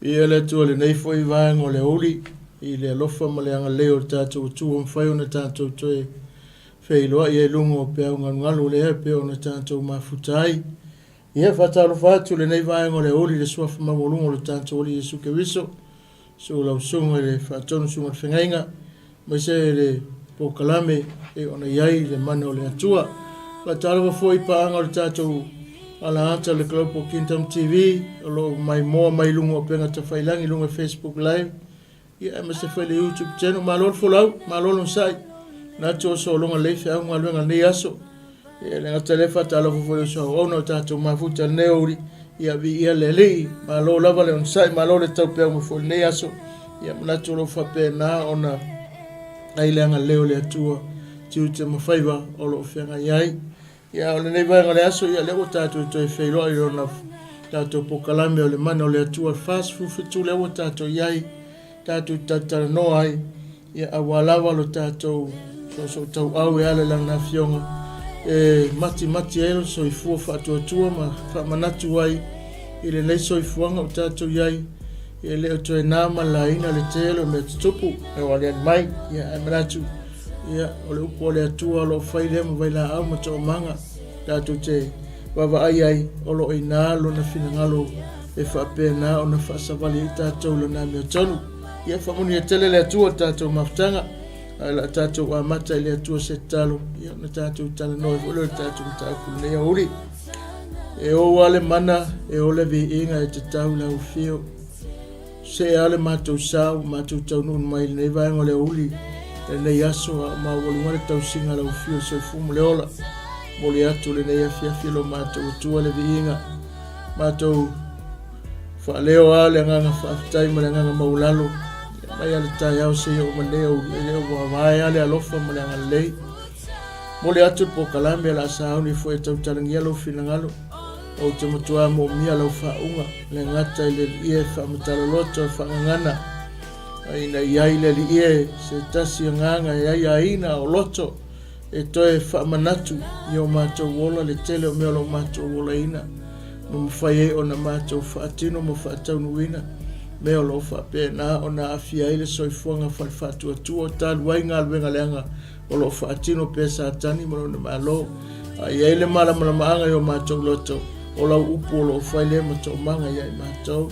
Viia le Atua i lenei foi vaega o le aoauli i le alofa ma le agalelei o le tatou Atua ua mafai ona tatou toe feiloai ai i luga o peau galugalu lea e pei ona tatou mafuta ai. Ia, e faatalofa atu i lenei vaega o le aoauli i le suafa maualuga o le tatou Alii Iesu Keriso, Susu lau Susuga i le Faatonu, Susuga i le Feagaiga, aemaise le polokalame e ona i ai le mana o le Atua. Faatalofa foi i paaga o le tatou alaata o le Global Kingdom TV o lo o maimoa mai luga o upega tafailagi i luga o Facebook Live, ia aemaise foi le YouTube channel. Malo le folau, malo le onosai. Manatu o sologa lelei feau ma galuega i lenei aso. Ia e le gata i lea, faatalofa foi i uso auauna o tatou mafuta i lenei aoauli. Ia viia le Alii, malo lava le onosai, malo le taupeau mai foi i lenei aso. Ia manatu o lo o faapena ona ai le agalelei o le Atua, tiute ma faiva o lo o feagai ai. Ia o lenei vaega o le aso, ia lea ua tatou toe feiloai i lona tatou polokalame o le mana o le Atua 47 lea ua tatou i ai, tatou talatalanoa ai, ia aua lava lo tatou soosootauau e ala i Lana Afioga e matimati ai lo soifua faatuatua ma faamanatu ai i lenei soifuaga o tatou i ai, e le o toe na ma laina le tele o mea tutupu e o aliali mai. Ia ae manatu, ia o le upu a le Atua o lo o fai lea ma vailaau ma toomaga tatou te vaavaai ai, o lo o i ina lona finagalo e faapena ona faasavali ai tatou i lona amiotonu. Ia faamanuia tele le Atua i le tatou mafutaga, ae o le a tatou amata i le Atua se tatalo, ia ona tatou talanoa ai foi lea i le tatou mataupu i lenei aoauli. E ou lava le mana, e ou le viiga e tatau i lau afio. See lava le matou sa ua matou taunuu mai i lenei vaega o le aoauli i lenei aso, a o maualuga le tausiga a lau afio i le soifua ma le ola. Momoli atu lenei afiafi i lo matou Atua le viiga. Matou Faaleo lava le agaga faafetai ma le agaga maualalo mai lava le taeao seia oo mai lenei aoauli, e le o mavae lava le alofa ma le agalelei. Momoli atu le polokalame o le a sauni foi e tautalagia lou finagalo. Ou te matua moomia lau faauuga, le gata i le Alii e faamatala loto e faagagana, a ina i ai le Alii e se tasi agaga e aiaina o loto e toe faamanatu i o matou ola le tele o mea o lo o matou olaina, ma mafai ai ona matou faatino ma faataunuuina mea o lo o faapena ona aafia ai le soifuaga falefaatuatua talu ai galuega leaga o lo o faatino pea Satani ma lona malo. A i ai le malamalamaaga i o matou loto, o lau upu o lo o fai lea ma toomaga ia i matou.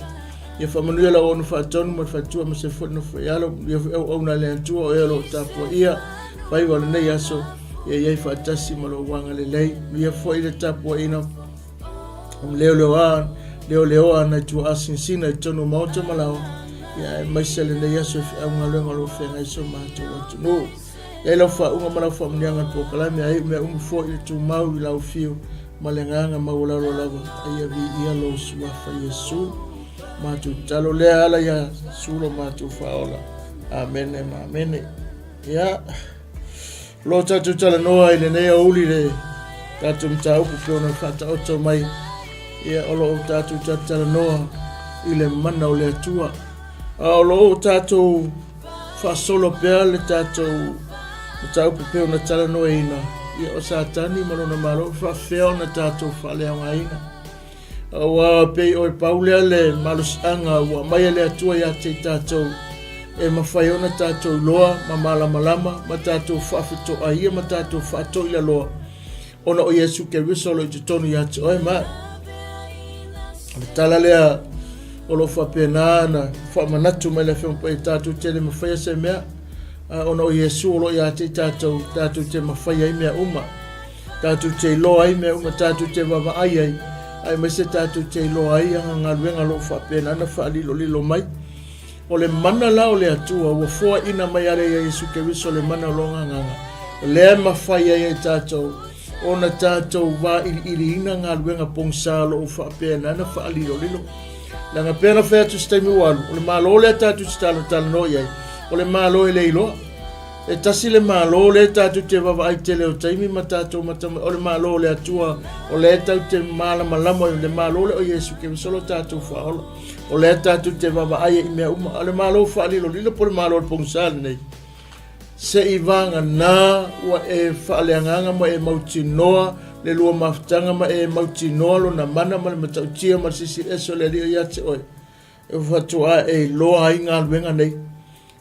Ia faamanuia lau auauna faatonu ma le faletua ma se foi nofo i alo, ia foi auauna a le Atua o ea o lo o tapuaia faiva o lenei aso, ia i ai faatasi ma lou agalelei. Ia foi le tapuaiga leoleoa leoleoa nai tuaasinasina i totonu o maota ma laoa, ia aemaise lenei aso i feau galuega o lo o feagai si o matou atunuu. Ia i lau faauuga ma lau faamanuiaga i le polokalame, a iu mea uma foi i le tumau i lau afio ma le agaga maualalo lava, a ia viia lou suafa Iesu. Matou tatalo lea ala ia Iesu lo matou faaola. Amene ma amene. Ia. O lo o tatou talanoa i lenei aoauli le tatou mataupu pei ona faataoto mai, ia o lo o tatou talanoa i le mana o le Atua. A o lo o tatou faasolo pea le tatou mataupu pei ona talanoaina, ia o Satani ma lona malo e faafefea ona tatou faaleaogaina. Aua pei o le pau lea le malosiaga ua aumai e le Atua ia te i tatou, e mafai ona tatou iloa ma malamalama ma tatou faafetoaia ma tatou faatoilaloa, ona o Iesu Keriso o lo o i totonu ia te oe ma au. O le tala lea o lo o faapena ona faamanatu mai le Afioga Paia, tatou te le mafaia se mea, a ona o Iesu o lo o ia te i tatou, tatou te mafaia ai mea uma. Tatou te iloa ai mea uma, tatou te vaavaai ai, aemaise tatou te iloa ai ana galuega o lo o faapena ona faalilolilo mai. O le mana la o le Atua ua foaina mai ala ia Iesu Keriso le mana o lona agaga, o lea e mafai ai e tatou ona tatou vailiiliina galuega pogisa o lo o faapena ona faalilolilo. Leaga pei ona fai atu se taimi ua alu, o le Malo lea tatou te talanoa i ai, o le Malo e le iloa. E tasi le Malo lea tatou te vaavaai tele o taimi ma tatou mata mai, o le Malo o le Atua, o lea tatou te malamalama i le Malo lea o Iesu Keriso lo tatou faaola. O lea tatou te vaavaai ai i mea uma. A o le Malo faalilolilo po o le Malo o le pogisa lenei, se i vagana ua e faaleagaga ma e mautinoa le lua mafutaga ma e mautinoa lona mana ma le matautia ma le silisili ese o le Alii o ia te oe. E faatoa e iloa ai galuega nei.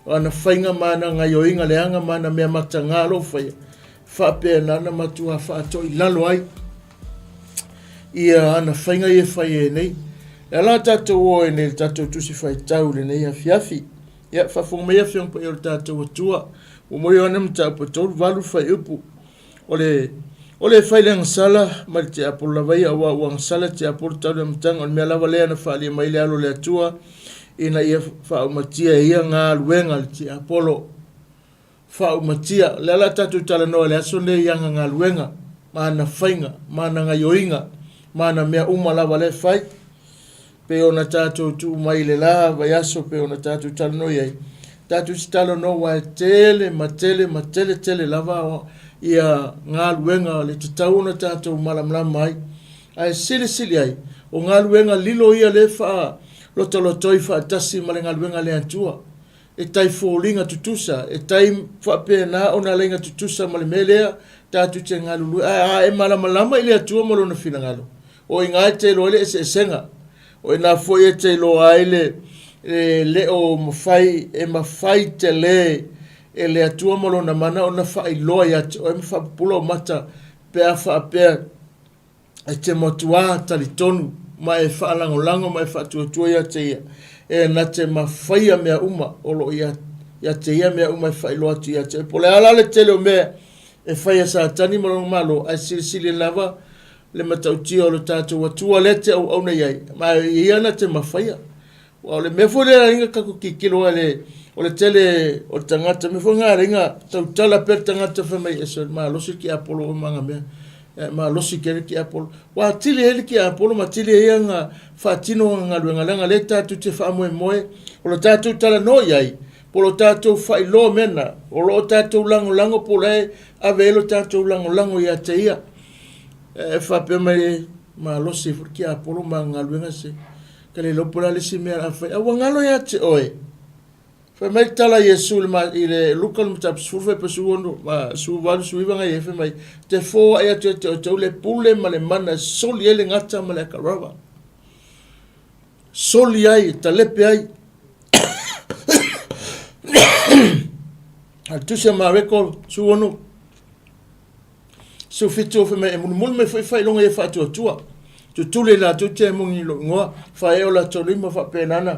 O ana faiga ma ana gaioiga leaga ma ana mea mataga o lo o faia, faapena ona matua faatoilalo ai ia ana faiga ia e fai ai nei. E ala tatou o ai nei i le tatou tusi faitau i lenei afiafi. Ia, faafofoga mai Afioga Paia o le tatou Atua. Ua moe Ioane mataupu e 3, 8 fuaiupu. O le o le fai le agasala mai le tiapolo lava ia, aua ua agasala le tiapolo talu le amataga. O le mea lava lea na faaalia mai le alo o le Atua, ina ia faaumatia e ia galuega a le tiapolo. Faaumatia. O lea o le a tatou talanoa i le aso lenei i ana galuega, ma ana faiga, ma ana gaioiga, ma ana mea uma lava lea e fai. Pei ona tatou tuu mai i le la vaiaso pei ona tatou talanoa i ai, tatou te talanoa aua e tele ma tele ma tele tele lava ia galuega le tatau ona tatou malamalama ai. Ae silisili ai, o galuega lilo ia lea e faalotolotoi faatasi ma le galuega a le Atua. E tai foliga tutusa, e tai faapena ona laina tutusa ma le mea lea tatou te galulue. Ae a e malamalama i le Atua ma Lona finagalo, o i ina e te iloa ai le eseesega. O i ina foi e te iloa ai le, e le o mafai, e mafai tele e le Atua ma Lona mana ona faailoa ia te oe ma faapupula ou mata pe a faapea e te matuā talitonu ma e faalagolago ma e faatuatua ia te Ia, e na te mafaia mea uma o lo o ia, ia te Ia mea uma e faailoa atu ia te oe. Po o le a la le tele o mea e fai e Satani ma lona malo, ae silisili lava le matautia o le tatou Atua lea te auauna i ai, ma e Ia na te mafaia. Aua o le mea foi lea e tatou tilotilo ai le, o le tele o le tagata, mea foi lena e ala tautala pea le tagata fai mai, ese le malosi le tiapolo ma ana mea, e malosi tele le tiapolo. Ua atili ai le tiapolo ma atili ai ona faatino ana galuega, leaga o lea tatou te faamoemoe, o le tatou talanoa i ai, po o lo tatou faailoa mea na, o lo o tatou lagolago po o la e ave ai lo tatou lagolago ia te ia. E faapea mai, malosi foi le tiapolo ma ana galuega se. Ka le iloa po o le a le isi mea o le a fai, a ua galo ia te oe. Fai mai le tala a Iesu i le Luka le mataupu 10 fuaiupu 16 ma 18, 19 na i ai, fai mai, Te foai atu ia te outou le pule ma le mana e soli ai le gata ma le akarava. Soli ai, e talepe ai. A le tusi a Mareko 16, 17 fai mai, e mulimuli mai foi faailoga ia faatuatua. Tutuli i latou te moni i lou igoa, faaee o latou lima faapena na.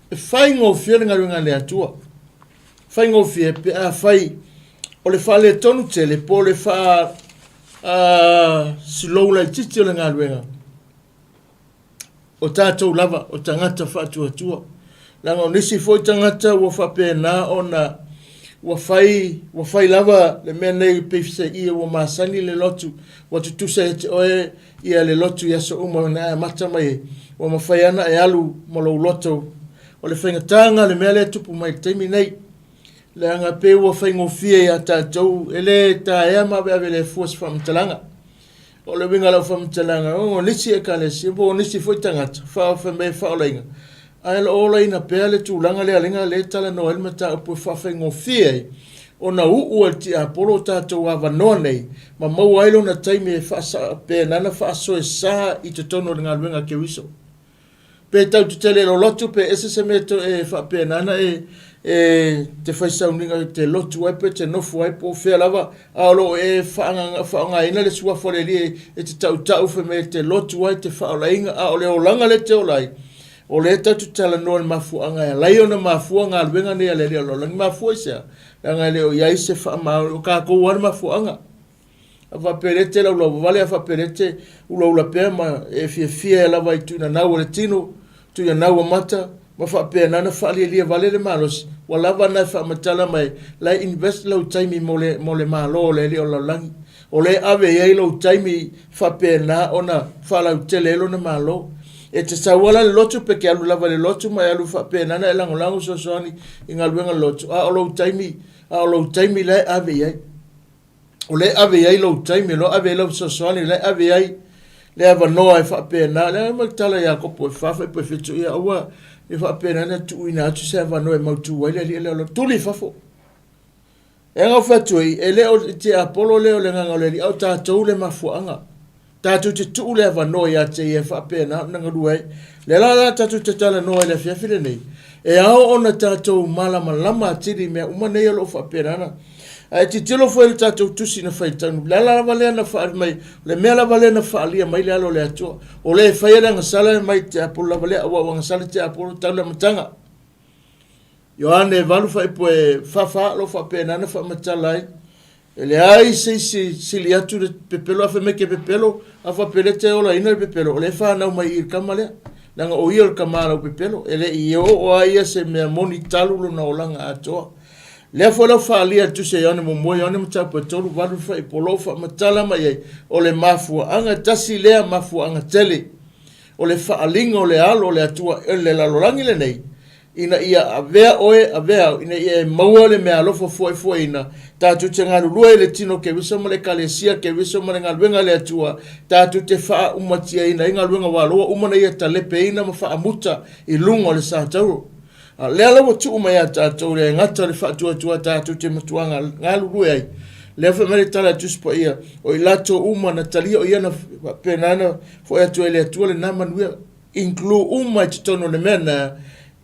E faigofie le galuega a le Atua. Faigofie pe a fai o le faaletonu tele po o le faa slow laitiiti o le galuega. O tatou lava, o tagata faatuatua. Leaga o nisi foi tagata ua faapena ona ua fai, ua fai lava le mea nei pei se ia ua masani le lotu, ua tutusa ia te oe ia le lotu i aso uma na e amata mai ai, ua mafai lava ona e alu ma lou loto. O le faigataga le mea lea e tupu mai i le taimi nei, leaga pei ua faigofie ia tatou, e le taea ma aveave le fua se faamatalaga. O le uiga o lau faamatalaga, o nisi ekalesia po o nisi foi tagata fai mai e faaolaina, ae o lo o olaina pea le tulaga lea lea lea e talanoa ai le mataupu e faafaigofie ai ona uu e le tiapolo o tatou avanoa nei ma maua ai lona taimi e faapena ona faasoesa i totonu o le galuega a Keriso. Pe tau tetele i lou lotu pe ese se mea e faapena ana e e te fai sauniga e te lotu ai pe te nofo ai po o fea lava, a o lo o e faaaogaina le suafa o le Alii e te tautau fai mai e te lotu ai, te faaolaina, a o le olaga lea e te ola ai, o lea tatou te talanoa i le mafuaaga e ala ai ona mafua galuega nei a le Alii o le lalolagi. Mafua i se a? Leaga e le o i ai se faamaoni, o tatou lava le mafuaaga. A faapea lea e te laulauvavale, a faapea lea e te ulaula pea ma e fiafia lava i tuinanau o le tino, tuinanau o mata, ma faapena ona faalialia vale le malosi, ua lava ona e faamatala mai, la e invest lou taimi mo le, mo le Malo o le Alii o le lalolagi. O lea e ave i ai lou taimi faapena ona faalautele ai lona Malo. E te sau lava la i le lotu pe te alu lava i le lotu ma e alu faapena ona e lagolago fesoasoani i galuega a le lotu, a o lou taimi, a o lou taimi la e ave i ai. O lea e ave i ai lou taimi, o lea e ave i ai lau fesoasoani, o lea e ave i ai le avanoa e faapena. Le ma le tala ia Iakopo e fa fuaiupu e 7, ia aua ne faapena ona tuuina atu se avanoa e mautu ai le alii lea o tuli i fafo. E aga fai atu ai, e le o le tiapolo lea o le agaga o le Alii, a o tatou le mafuaaga. Tatou te tuu le avanoa ia te ia e faapena ona galue ai. Lea la la tatou te talanoa i le afiafi lenei, e ao ona tatou malamalama atili i mea uma nei o lo o faapena ona. Ae tilotilo foi i le tatou tusi na faitau, le ala lava lea na faaali mai, o le mea lava lea na faaalia mai le alo o le Atua. O le e faia le agasala mai tiapolo lava lea, aua ua agasala tiapolo talu le amataga. Ioane 8 fuaiupu e 44 o lo o faapena ona faamatala ai. E leai se isi sili atu le pepelo, a fai mai ke pepelo, a faapea lea te olaina le pepelo, o lea e fanau mai i le kama lea. Leaga o ia o le kama lau pepelo, e le i oo a ia se mea moni talu lona olaga atoa. Lea foi lau faaalia le tusi a Ioane muamua, Ioane mataupu e 3, 8 fuaiupu, o lo o faamatala mai ai, o le mafuaaga, tasi lea mafuaaga tele, o le faaaliga o le alo o le Atua i le lalolagi lenei, ina ia avea oe, avea au, ina ia e maua le meaalofa fuaefuaina, tatou te galulue i le tino Keriso ma le Ekalesia Keriso ma le galuega a le Atua, tatou te faaumatiaina ai galuega aua o lea ua uma ona Ia talepeina ma faamuta i luga o le satauro. A o lea la ua tuu mai ia tatou le gata o le faatuatua tatou te matua galulue ai. Lea fai mai le tala a Tusi Paia, o i latou uma na talia o ia na faapena ona foi atu ai le Atua lena manuia. Include uma i totonu o le mea lena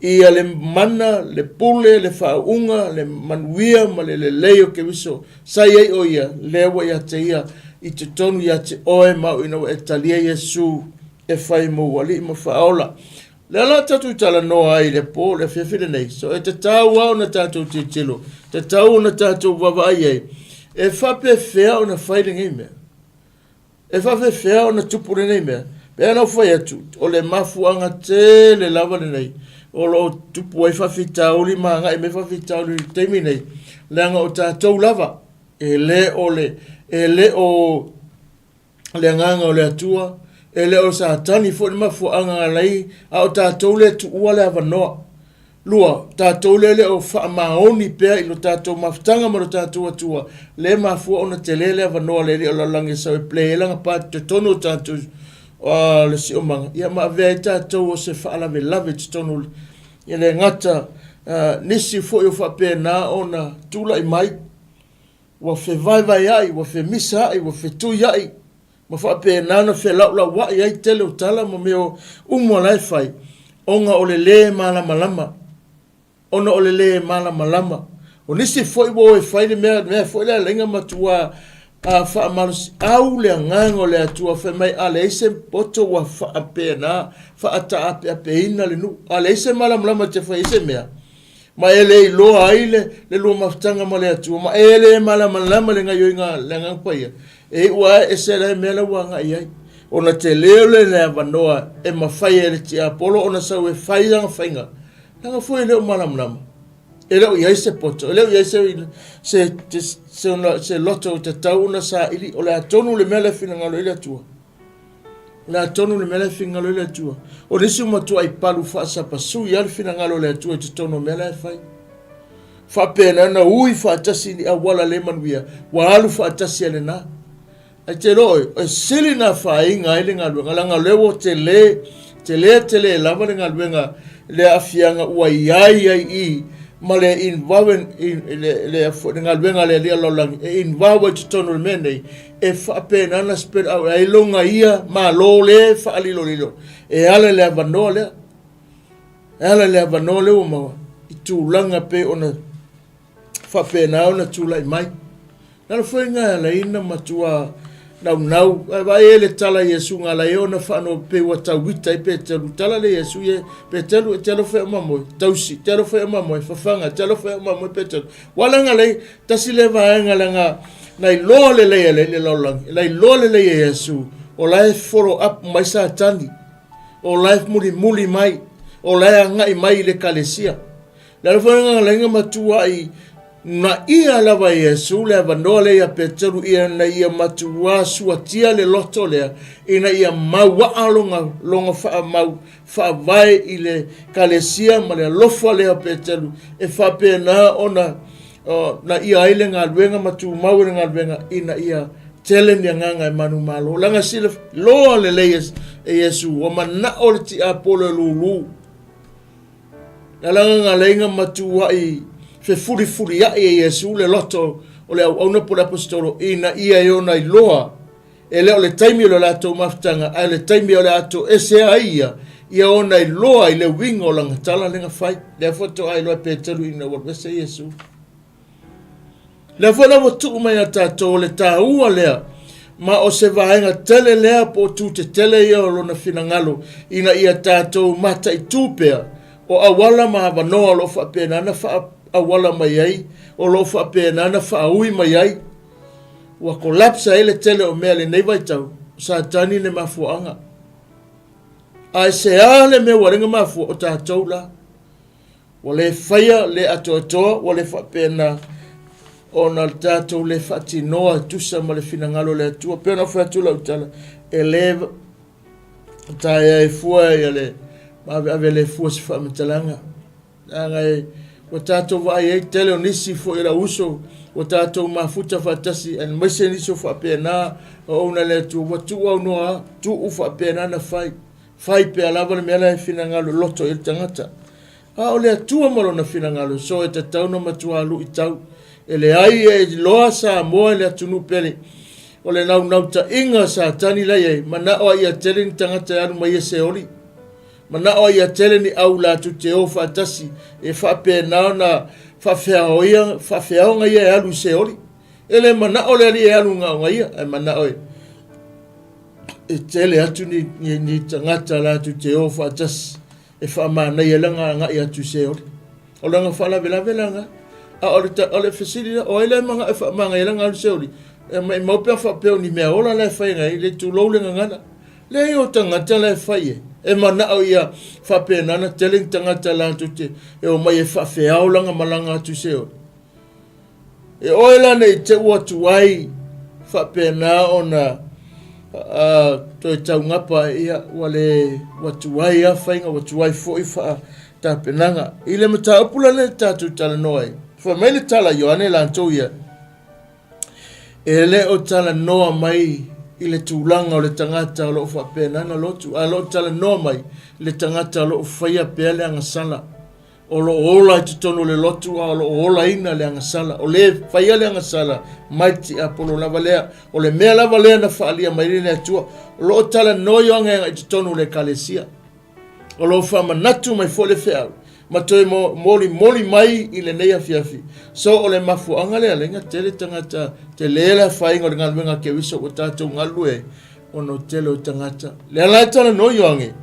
ia le mana, le pule, le faauuga, le manuia ma le lelei o Keriso sa i ai o ia, lea ua ia te ia i totonu ia te oe ma au ina ua e talia Iesu e fai mou Alii ma Faaola. Lea la tatou talanoa ai i le po, le afiafi lenei, so e tatau lava ona tatou tilotilo, tatau ona tatou vaavaai ai, e faapefea ona fai lenei mea? E faapefea ona tupu lenei mea? Pei ona ou fai atu, o le mafuaaga tele lava lenei o lo o tupu ai faafitauli ma agai mai faafitauli i le taimi nei, leaga o tatou lava, e le o le, e le o le agaga o le Atua, e le o Satani foi le mafuaaga alai, a o tatou lea e tuua le avanoa. Lua, tatou lea e le o faamaoni pea i lo tatou mafutaga ma lo tatou Atua, lea e mafua ona tele le avanoa le Alii o lalolagi e sau e play ai lana part i totonu o tatou uh, le siomaga, ia ma avea ai tatou o se faalavelave i totonu e le gata uh, nisi foi o faapena ona tulai mai ua fevaevaea'i, ua femisaa'i, ua fetuia'i, ma faapena ona felaulaua'i ai tele o tala ma mea uma la e fai, ona o le lē malamalama, ona o le lē malamalama. O nisi foi ua o e fai le mea, mea foi lea laina matua a faamalosiau le agaga o le Atua fai mai a leai se poto ua faapena faataapeapeina le nuu, a leai se malamalama e te fai ai se mea, ma e le iloa ai le, le lua mafutaga ma le Atua, ma e le malamalama le gaioiga a le Agaga Paia, e iu a ese la mea la ua agai ai. Ona tele o le le avanoa e mafai e le tiapolo ona sau e fai lana faiga, leaga foi e le o malamalama. E le o i ai se poto, e le o i ai se, se, se, se, se loto tatau ona saili, o le a tonu le mea lea finagalo ai le Atua. O le a tonu le mea la e finagalo ai le Atua. O le isi ua matuai palu faasapasui lava le finagalo o le Atua i totonu o mea la e fai. Faapena na ui faatasi ni auala le manuia, ua alu faatasi a lena. Ae te iloa oe, e sili na afaina ai le galuega, leaga o lea ua tele, tele tele lava le galuega, le aafiaga ua i ai ai i ma le involve le, le, le galuega a le Alii o le lalolagi e involve ai totonu o le mea nei, e faapena ona spread out ai lona ia malo le faalilolilo e ala i le avanoa lea, e ala i le avanoa lea ua maua i tulaga pei ona faapena ona tulai mai. Lalo foi ngā ala ina matua naunau, ai vaai e le tala Iesu ngā lai ona whaano pe ua tauita i Petelu, tala le Iesu ie, Petelu e te alofa ia mamoe, tausi, te alofa ia mamoe, whawhanga, te alofa ia mamoe Petelu. Wala ngā lei, tasi le vaega leaga na iloa lelei e le le lalolagi, na iloa lelei e Iesu, o la e follow up mai Satani, o la e mulimuli mai, o la e agai mai i le ekalesia. Le ala foi ngā lainga matua i na ia lava e Iesu le avanoa lea ia Peteru ia na ia matua suatia le loto lea ina ia mauaa longa, longa whaamau faavae i le kalesia ma le alofa lea o Peteru e faapena ona na ia ai le galuega ma tumau i le galuega ina ia tele ni agaga e manumalo. Leaga sila loa lelei e Iesu ua manao le tiapolo e lulu. Na lagagalaina ma tuuai fefulifuliai e Iesu le loto o le auauna po o le aposetolo ina ia e ona iloa. E le o le taimi o le latou mafutaga, ae o le taimi o le a toese ai ia, ia ona iloa i le uiga o lana tala lea na fai. Lea faatoa iloa e Peteru ina ua alu ese Iesu. Lea foi la ua tuu mai ia tatou le taua lea, ma o se vaega tele lea po o tu tetele ia o lona finagalo ina ia tatou mataitu pea o auala ma avanoa o lo o faapena ona faaauala mai ai, o lo o faapena ona faaui mai ai. Ua collapse ai le tele o mea i lenei vaitau, o Satani le mafuaaga. Ae se a le mea ua ala ai ona mafua, o tatou la. Ua le faia le atoatoa, ua le faapena ona tatou le faatinoa e tusa ma le finagalo o le Atua. Pei ona ou fai atu lau tala, e le taea ai fua ia le maaveave le fua se faamatalaga. Leaga e, ua tatou vaai ai tele o nisi foi o lau uso, ua tatou mafuta faatasi, aemaise nisi o faapena o auauna a le Atua, ua tuu aunoa, tuu faapena na fai. Fai pea lava le mea la e finagalo loto i ai le tagata. A o le Atua ma lona finagalo, so e tatau ona matua luitau. E leai e iloa Samoa i le atunuu pele. O le naunautaiga a Satani la i ai, manao a ia tele ni tagata e alu mai e seoli. Manao a ia tele ni au latou te o faatasi e faapena ona faafeaoia, faafeaoga ia e alu i seoli. E le manao le Alii e alu gaoga ia, ae manao e e tele atu ni, ni, ni tagata latou te o faatasi e faamanaia lana agai atu i Seoli. O lana faalavelave la na. A o le, o le fesili la, o ai la e manao e faamanaia lana alu i Seoli? E maimau pe a faapea o ni mea ola la e fai ai, le tulou le gagana. Leai o tagata la e fai ai. E manao ia faapena na tele ni tagata latou te e omai e faafeao lana malaga atu i Seoli. E oe la ne i te ua tuai faapena ona toe taugapa ia ua le ua tuai lava faiga ua tuai foi faatapenaga. I le mataupu la lea tatou talanoa ai, fai mai le tala a Ioane latou ia, e le o talanoa mai i le tulaga o le tagata o lo o faapena ona lotu, a o lo o talanoa mai i le tagata o lo o faia pea le agasala. O lo o ola i totonu o le lotu a o lo o olaina le agasala. O le faia le agasala mai le tiapolo lava lea. O le mea lava lea na faaalia mai ai le Atua. O lo o talanoa Ioane i totonu o le Ekalesia. O lo o faamanatu mai foi le feau ma toe molimoli mai i lenei afiafi. So o le mafuaaga lea lea na tele tagata, tele le afaina o le galuega a Keriso ua tatou galulue ai ona o tele o tagata. Lea la e talanoa Ioane.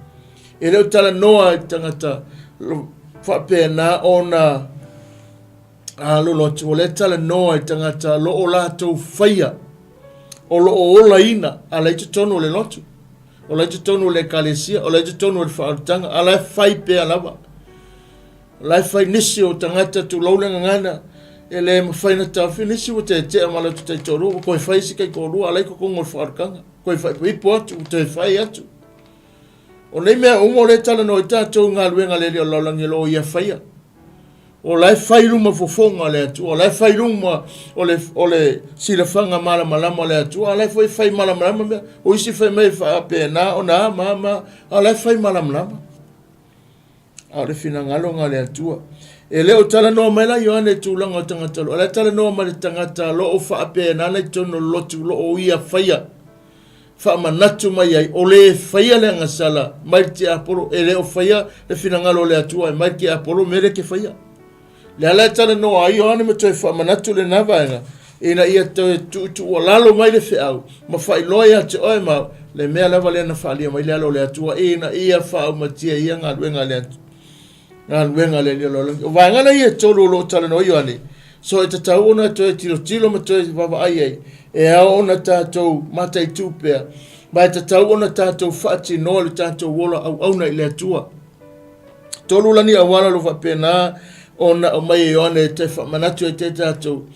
E le o talanoa i tagata faapena ona alolo atu, o lea e talanoa i tagata lo o latou faia, o lo o olaina, a la i totonu o le lotu, o la i totonu o le ekalesia, o la i totonu o le faaolataga, a la e fai pea lava. O la e fai nisi o tagata tulou le gagana, e le mafai ona taofi, nisi ua tetea ma latou taitoalua, ua toe fai isi taitoalua, a la i totonu o le faaolataga, toe faaipoipo atu, ua toe fai atu. O nei mea uma o lea e talanoa ai tatou i galuega a le Alii o le lalolagi o lo o ia faia. O la e fai luma fofoga o le Atua, o la e fai luma o le, o le silafaga malamalama o le Atua, a la e foi fai malamalama mea. O isi fai mai faapena ona a ma ma, a o la e fai malamalama. A o le finagalo na o le Atua. E le o talanoa mai la Ioane i tulaga o tagata o la e talanoa mai le tagata o lo o faapena na i totonu o le lotu o lo o ia faia. Faamanatu mai ai, o le faia le agasala mai le tiapolo, e le o faia le finagalo o le Atua e mai le tiapolo mea lea e te faia. Lea la e talanoa ai Ioane ma toe faamanatu lena vaega, ina ia toe tuutuualalo mai le feau ma faailoa ia te oe ma le mea lava lea na faaalia mai le alo o le Atua ina ia faaumatia ia galuega a le Atua. Galuega a le Alii o le lalolagi. O vaega la ia e tolu o lo o talanoa Ioane, so e tatau ona toe tilotilo ma toe vaavaai ai, e ao ona tatou mataitu pea, ma e tatau ona tatou faatinoa le tatou ola auauna i le Atua. Tolu lani auala lo faapena ona aumai e Ioane e te faamanatu ai te tatou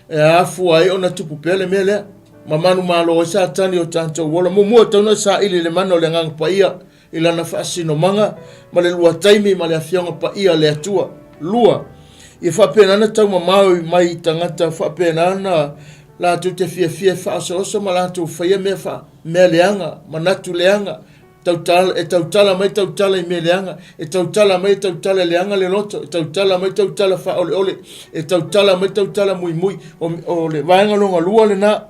e afua ai ona tupu pea le mea lea. Ma manumalo ai Satani o tatou ola. Muamua e tatau ona saili i le mana o le Agaga Paia i lana faasinomaga ma le lua taimi ma le Afioga Paia a le Atua. Lua, ia faapena ona taumamao mai i tagata faapena ona latou te fiafia e faaosaosa ma latou faia mea faa mea leaga, manatu leaga, tautala, e tautala mai tautala i mea leaga, e tautala mai tautala leaga le loto, e tautala mai tautala faaoleole, e tautala mai tautala muimui. O, o le vaega lona lua lena.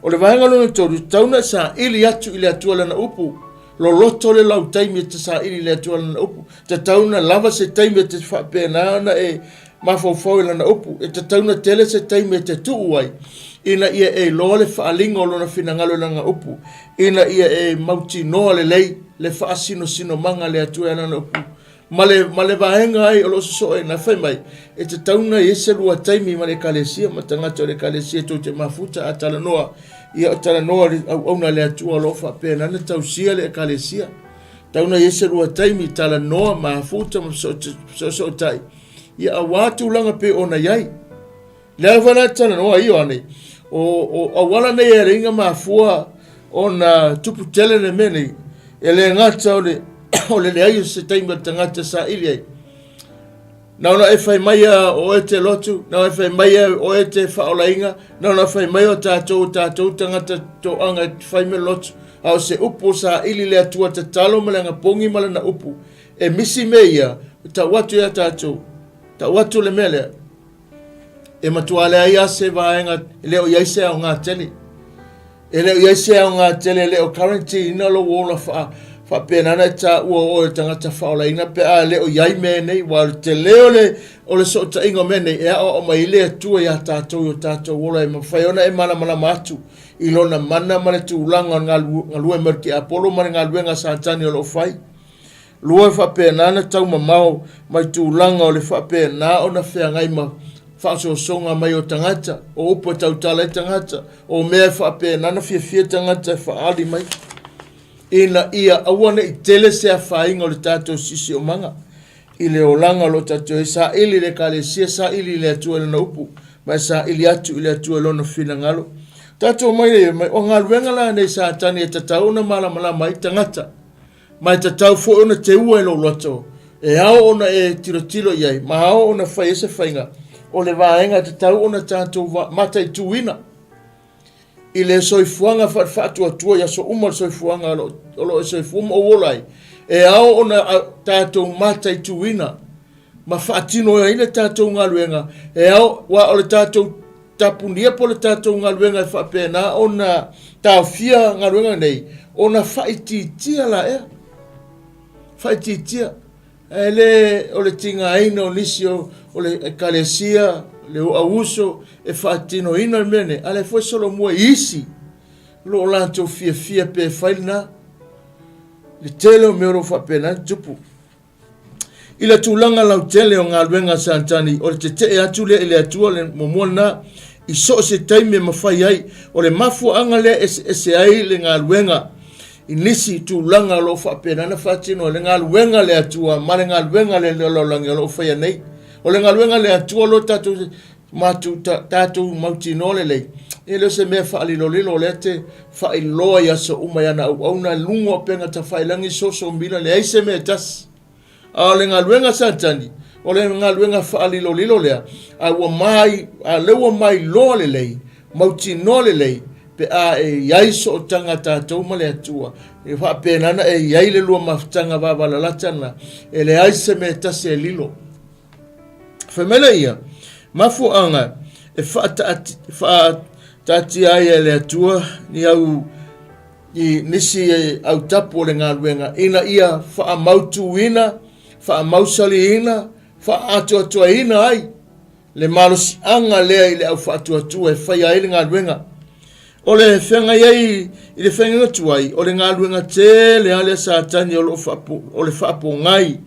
O le vaega lona tolu, tatau ona e saili atu i le Atua Lana upu. Loloto le lau taimi e te saili i le Atua Lana upu. Tatau ona lava se taimi e te faapena ona e mafaufau i Lana upu. E tatau ona tele se taimi e te tuu ai ina ia e iloa le faaaliga o Lona finagalo i Lana upu, ina ia e mautinoa lelei le faasinosinomaga a le Atua i Lana upu. Ma le, ma le vaega ai o lo o sosoo ai na fai mai, e tatau ona i ai se lua taimi ma le ekalesia, ma tagata o le ekalesia tou te mafuta a talanoa, ia o talanoa le auauna a le Atua o lo o faapena ona tausia le ekalesia. Tatau ona i ai se lua taimi, talanoa, mafuta ma fesoosootai, ia aua tulaga pei ona i ai. Le foi la talanoa ai Ioane, o auala nei e alai ona mafua ona tupu tele le mea nei, e le gata o le, o le leai o se taimi o le tagata e saili ai. Na ona e fai mai a o oe te lotu, na ona e fai mai a o oe te faaolaina, na ona fai mai o tatou, o tatou tagata toaga e fai mea lotu. A o se upu o saili le Atua tatalo ma le agapogi ma lana upu. E misi mea ia, tau atu ia tatou, tau atu le mea lea. E matua leai lava se vaega, e le o i ai se aoga tele. E le o i ai se aoga tele, e le o guarantee-ina lou ola faa, faapena ona e taua o oe o le tagata faaolaina pe a le o i ai mea nei, aua o le tele o le, o le sootaiga o mea nei, e aoao mai ai le Atua iā tatou i o tatou ola e mafai ona e malamalama atu i lona mana ma le tulaga o le galue mai o le tiapolo ma le galuega a Satani o lo o fai. Lua e faapena ona taumamao mai tulaga o le faapena ona feagai ma faaosoosoga mai o tagata, o upu e tautala ai tagata, o mea e faapena ona fiafia tagata e faaali mai, ina ia aua ne i tele se afaina o le tatou siosiomaga i le olaga o lo o tatou i ai. Saili i le Ekalesia, saili i le Atua i Lana upu, ma e saili atu i le Atua i Lona finagalo. Tatou omai lea mai, o galuega la nei Satani e tatau ona malamalama ai tagata. Ma e tatau foi ona teua e lou loto, e ao ona e tilotilo i ai, ma ao ona fai ai se faiga, o le vaega e tatau ona tatou mataituina i le soifuaga faatuatua i aso uma o le soifuaga o lo o e soifua ma ou ola ai, e ao ona tatou mataituina ma faatino ai le tatou galuega, e ao, aua o le tatou tapunia po o le tatou galuega e faapena ona taofia galuega nei, ona faaitiitia laea. Faaitiitia. Ae le o le tigaina o nisi o, o le ekalesia, le auuso e faatinoina le mea nei, a o lea foi e solomua i isi o lo o latou fiafia pe fai lena. Le tele o mea o lo o faapena ona tupu. I le tulaga lautele o galuega a Satani, o le tetee atu lea i le Atua, le muamua lena, i so o se taimi e mafai ai. O le mafuaaga lea e eseese ai le galuega i nisi tulaga o lo o faapena ona faatino ai le galuega a le Atua ma le galuega a le lalolagi o lo o faia nei. O le galuega a le Atua o lo o tatou matou tatou mautinoa lelei, e le o se mea faalilolilo, o lea te faailoa i aso uma i ana auauna, luga o upega tafailagi, soso mila, leai se mea e tasi. A o le galuega a Satani, o le galuega faalilolilo lea, a ua mai, a lea ua mailoa lelei, mautinoa lelei, pe a e i ai sootaga a tatou ma le Atua, e faapena ona e i ai le lua mafutaga vavalalata lena, e leai se mea e tasi e lilo. Fai mai lea ia, mafuaaga e faataatia ai e le Atua ni au i nisi autapu o le galuega ina ia faamautuina, faamausaliina, faaatoatoaina ai le malosiaga lea i le au faatuatua e faia ai le galuega. O le feagai ai i le feagaiga tuai, o le galuega tele lava lea Satani o lo o o le faapogai,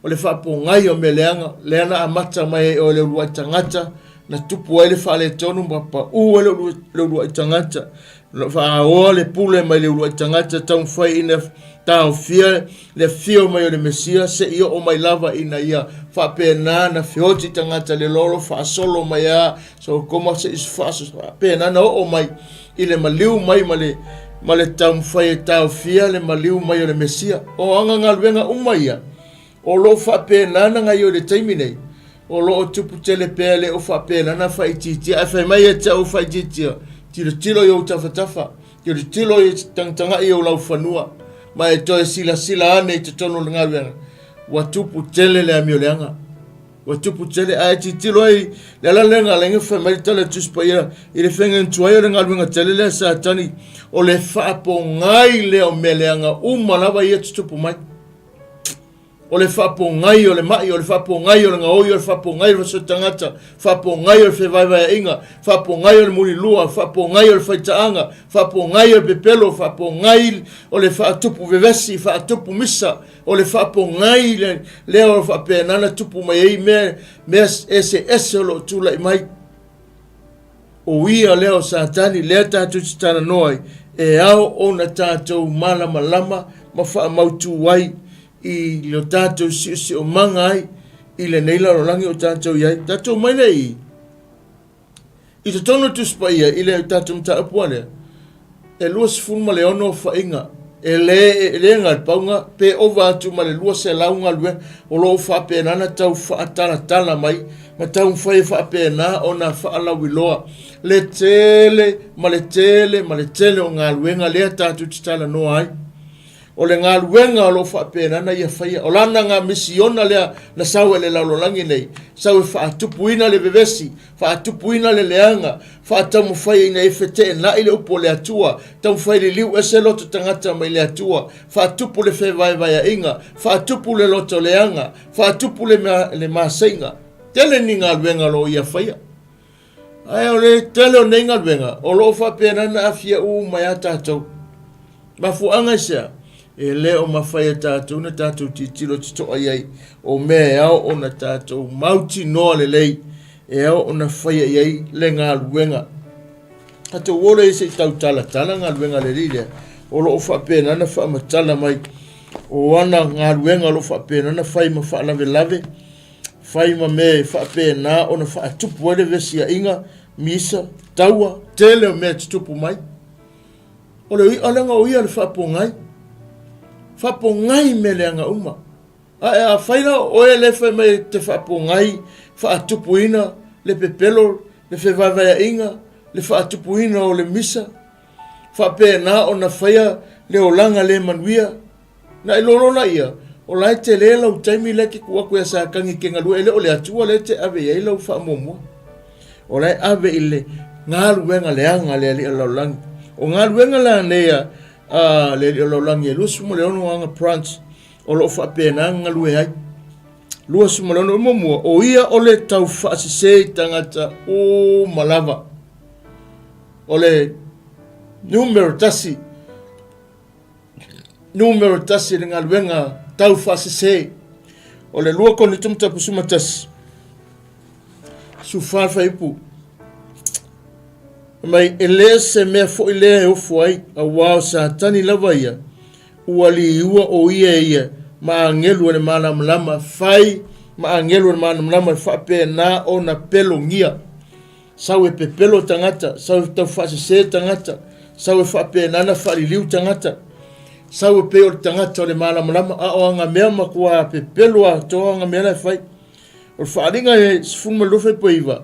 o le faapogai o mea leaga, lea na amata mai ai oe le uluai tagata, na tupu ai le faaletonu ma pau ai le uluai tagata. Na faaoa le pule mai le uluai tagata taumafai ina taofia le afio mai o le Mesia seia oo mai lava ina ia faapena na feoti tagata le lolo faasolo mai a sokoma se i faapena na oo mai i le maliu mai ma le ma le taumafai e taofia le maliu mai o le Mesia. O aga galuega uma ia O lo o faapena ona gaio i le taimi nei, o lo o tupu tele pea le o faapena ona faaitiitia. Ae fai mai ia te au faaitiitia, tilotilo i ou tafatafa, tilotilo i tagatagai i ou laufanua, ma e toe silasila ane i totonu o le galuega, ua tupu tele le amio leaga. Ua tupu tele, ae tilotilo ai le ala lea na ala ai ona fai mai le tala a le Tusi Paia i le faiga tuai o le galuega tele lea a Satani, o le faapogai lea o mea leaga uma lava ia tutupu mai. O le faapogai o le mai, o le faapogai o le gaoi, o le faapogai o le fasioti tagata, faapogai o le fevaevaeaiga, faapogai o le mulilua, faapogai o le faitaaga, faapogai o le pepelo, faapogai o le faatupu vevesi, faatupu misa, o le faapogai lea o faapena na tupu mai ai mea, mea eseese o lo o tulai mai. O ia lea o Satani, lea tatou te talanoa ai, e ao ona tatou malamalama ma faamautu ai i lo tatou siosiomaga ai i lenei lalolagi o tatou i ai. Tatou mai lea i I totonu o le Tusi Paia, i le tatou mataupu lava lea, e 26 aofaiga, e le, e le na pau na, pe ova atu ma le 200 galuega o lo o faapena ona tau faatalatala mai ma taumafai e faapena ona faalauiloa le tele ma le tele ma le tele o galuega lea tatou te talanoa ai. O le galuega o lo o faapena ona ia faia. O lana ga misiona lea na sau ai i le lalolagi nei, sau e faatupuina le vevesi, faatupuina le leaga, faataumafai ina ia feteenai le upu o le Atua, taumafai liliu ese loto tagata mai le Atua, faatupu le fevaevaeaiga, faatupu le loto leaga, faatupu le, le maseiga. Tele ni galuega o lo o ia faia. Ae o le tele o nei galuega, o lo o faapena ona aafia uma ai a tatou. Mafuaaga i sea? E le o mafai e tatou ona tatou tilotilo totoa i ai o mea e ao ona tatou mautinoa lelei e ao ona faia i ai le galuega. Tatou o lea se i tautalatala galuega a le Alii lea o lo o faapena ona faamatala mai o ana galuega o lo o faapena ona fai ma faalavelave fai ma mea e faapena ona faatupu ai le vesiaiga, misa, taua, tele o mea e tutupu mai. O le i'a leaga o ia le faapogai. Faapogai mea leaga uma. Ae afai la o oe lea e fai mai e te faapogai, faatupuina le pepelo, le fevaevaeaiga, le faatupuina o le misa, faapena ona faia le olaga le manuia, Na e lolo laia, o la e tele lau taimi lea e te tuu atu ia Satani e te galue, e le o le Atua lea e te ave i ai lau faamuamua. O la e ave i le galuega leaga a le Alii o le lalolagi. O galuega la nei a le Alii o le lalolagi e 26 ana branch o lo o faapena ona galue ai. 26 muamua, o ia o le taufaasese i tagata uma lava. O le numero 1, Numera 1 le galuega taufaasese o le 2 Korinito mataupu 11 14 fuaiupu. Fai mai, e le se mea foi lea e ofo ai, auā o Satani lava ia, ua liua o ia e ia ma agelu o le malamalama, fai ma agelu o le malamalama e faapena ona pelogia. Sau e pepelo tagata, sau e taufaasese tagata, sau e faapena ona faaliliu tagata, sau e pei o le tagata o le malamalama, a o ana mea matua pepelo atoa ana mea la e fai. O le faaaliga e 12.9,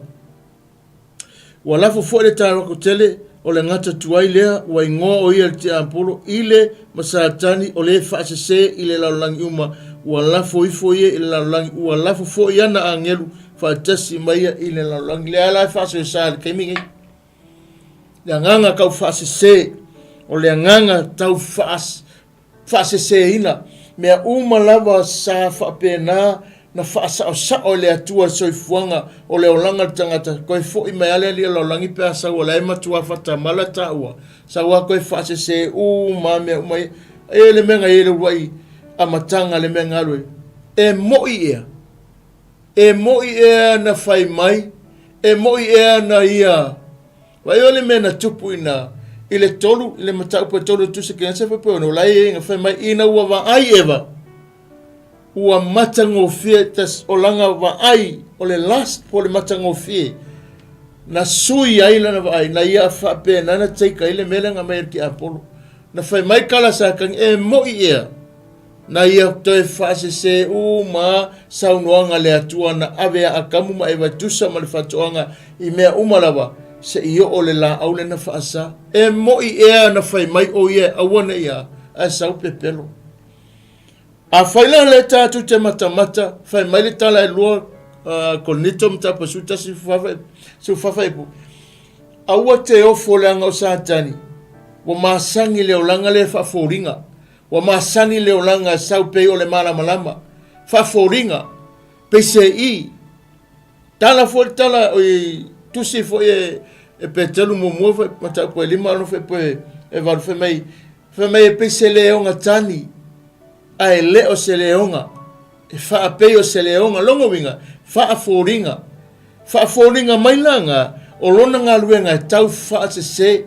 ua lafo foi le taroco tele o le gata tuai lea ua igoa o ia le tiapolo i le ma Satani o le faasese i le lalolagi uma, ua lafo ifo ia i le lalolagi, ua lafo foi ana agelu faatasi ma ia i le lalolagi. Lea la e faasoesa i le taimi nei. Le agaga tau faasese, o le agaga tau faaseseina, mea uma lava sa faapena na faasaosao e le Atua le soifuaga o le olaga o le tagata, toe foi mai lava le Alii o le lalolagi pe a sau o la e matua faatamala taua, sau lava toe faasese uma lava mea uma ia. E le mea na i ai le uluai amataga, le mea na alu ai. E moi ea? E moi ea na fai mai, e moi ea na ia. Vaai o le mea na tupu ina i le tolu, i le mataupu e tolu e tusa kenese fai poi ono lai e na fai mai ina ua vaai Eva ua matagofie tas o lana vaai o le last po le matagofie na sui ai lana vaai na ia faapena na take ai le mea lea na aumai e le tiapolo na fai mai kala Satani e moi ea Na ia toe faasese uma saunoaga a le Atua na ave a Atamu ma Eva e tusa ma le faatoaga i mea uma lava, se i oo le laau lea na faasa. E moʻi ea na fai mai o ia e aua ne i a, ae sau pepelo. Afai la lea tatou te matamata, fai mai le tala e lua. Korinito mataupu 11 14 fuaiupu. Aua te ofo leaga o Satani, ua masani le olaga lea faafoliga, ua masani le olaga e sau pei o le malamalama, faafoliga, peiseai. Tala foi le tala, oi, tusi foi e, e Petelu muamua foi, mataupu e 5 ono fuaiupu e, e 8, fai mai, fai mai e pei se leoga tani, ae le o se leoga. E faapei o se leoga, lona uiga, faafoliga. Faafoliga mai la ga, o lona galuega e tau faasese,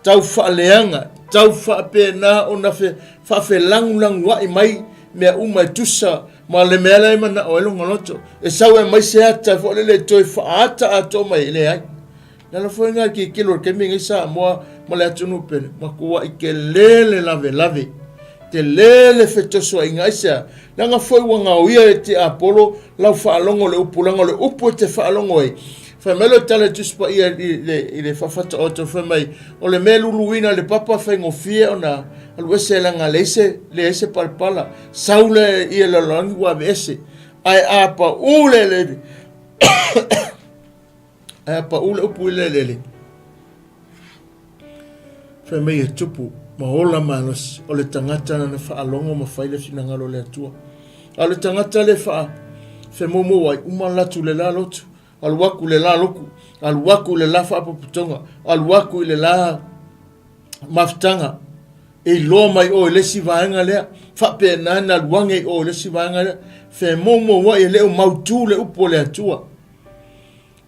tau faaleaga, tau faapena ona fe, faafelagulagua'i mai mea uma e tusa ma le mea la e mana'o ai lona loto. E sau e aumai se ata foi lele e toe faaata atoa mai ai, e leai. Le ala foi lena i le tilotilo i le taimi lenei Samoa ma le atunuu pele, matuai tele le lavelave, tele le fetosoaina. Aisea? Leaga foi ua gaoia e tiapolo lau faalogo i le upu, leaga o le upu e te faalogo ai. Fai mai le tala i le Tusi Paia i le, i le Faafataoto, fai mai, o le mea e luluina i le papa faigofie ona alu ese leaga leai se, leai se palapala. Sau le ia lalolagi ua aveese. Ae a pau le eleele, Ae a pau le upu i le eleele, fai mai e tupu ma ola malosi o le tagata lana faalogo ma fai le finagalo o le Atua. A o le tagata le faa femoumou ai, uma latu le la lotu, alu aku le la loku, alu aku le la faapopotoga, alu aku i le la mafutaga, e iloa mai oe le isi vaega lea, faapena na alu age i oe le isi vaega lea, femoumou ai e le o mautu le upu o le Atua.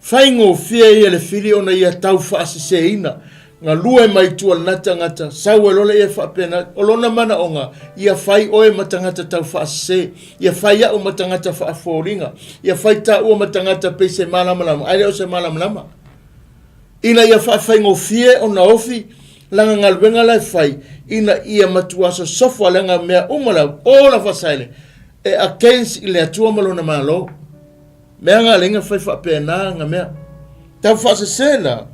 Faigofie ia le fili ona ia tau faaseseina. Galue mai tua lena tagata, sau ai loa lea ia faapena. O lona manaoga, ia fai oe ma tagata tau faasese, ia fai au ma tagata faafoliga, ia fai taua ma tagata pei se malamalama, ae le o se malamalama. Ina ia faafaigofie ona ofi lana galuega la e fai, ina ia matua sosofa leaga mea uma la, all of us e against i le Atua ma lona Malo. Mea nga lenga fai faapena nga mea. Tau faasese la,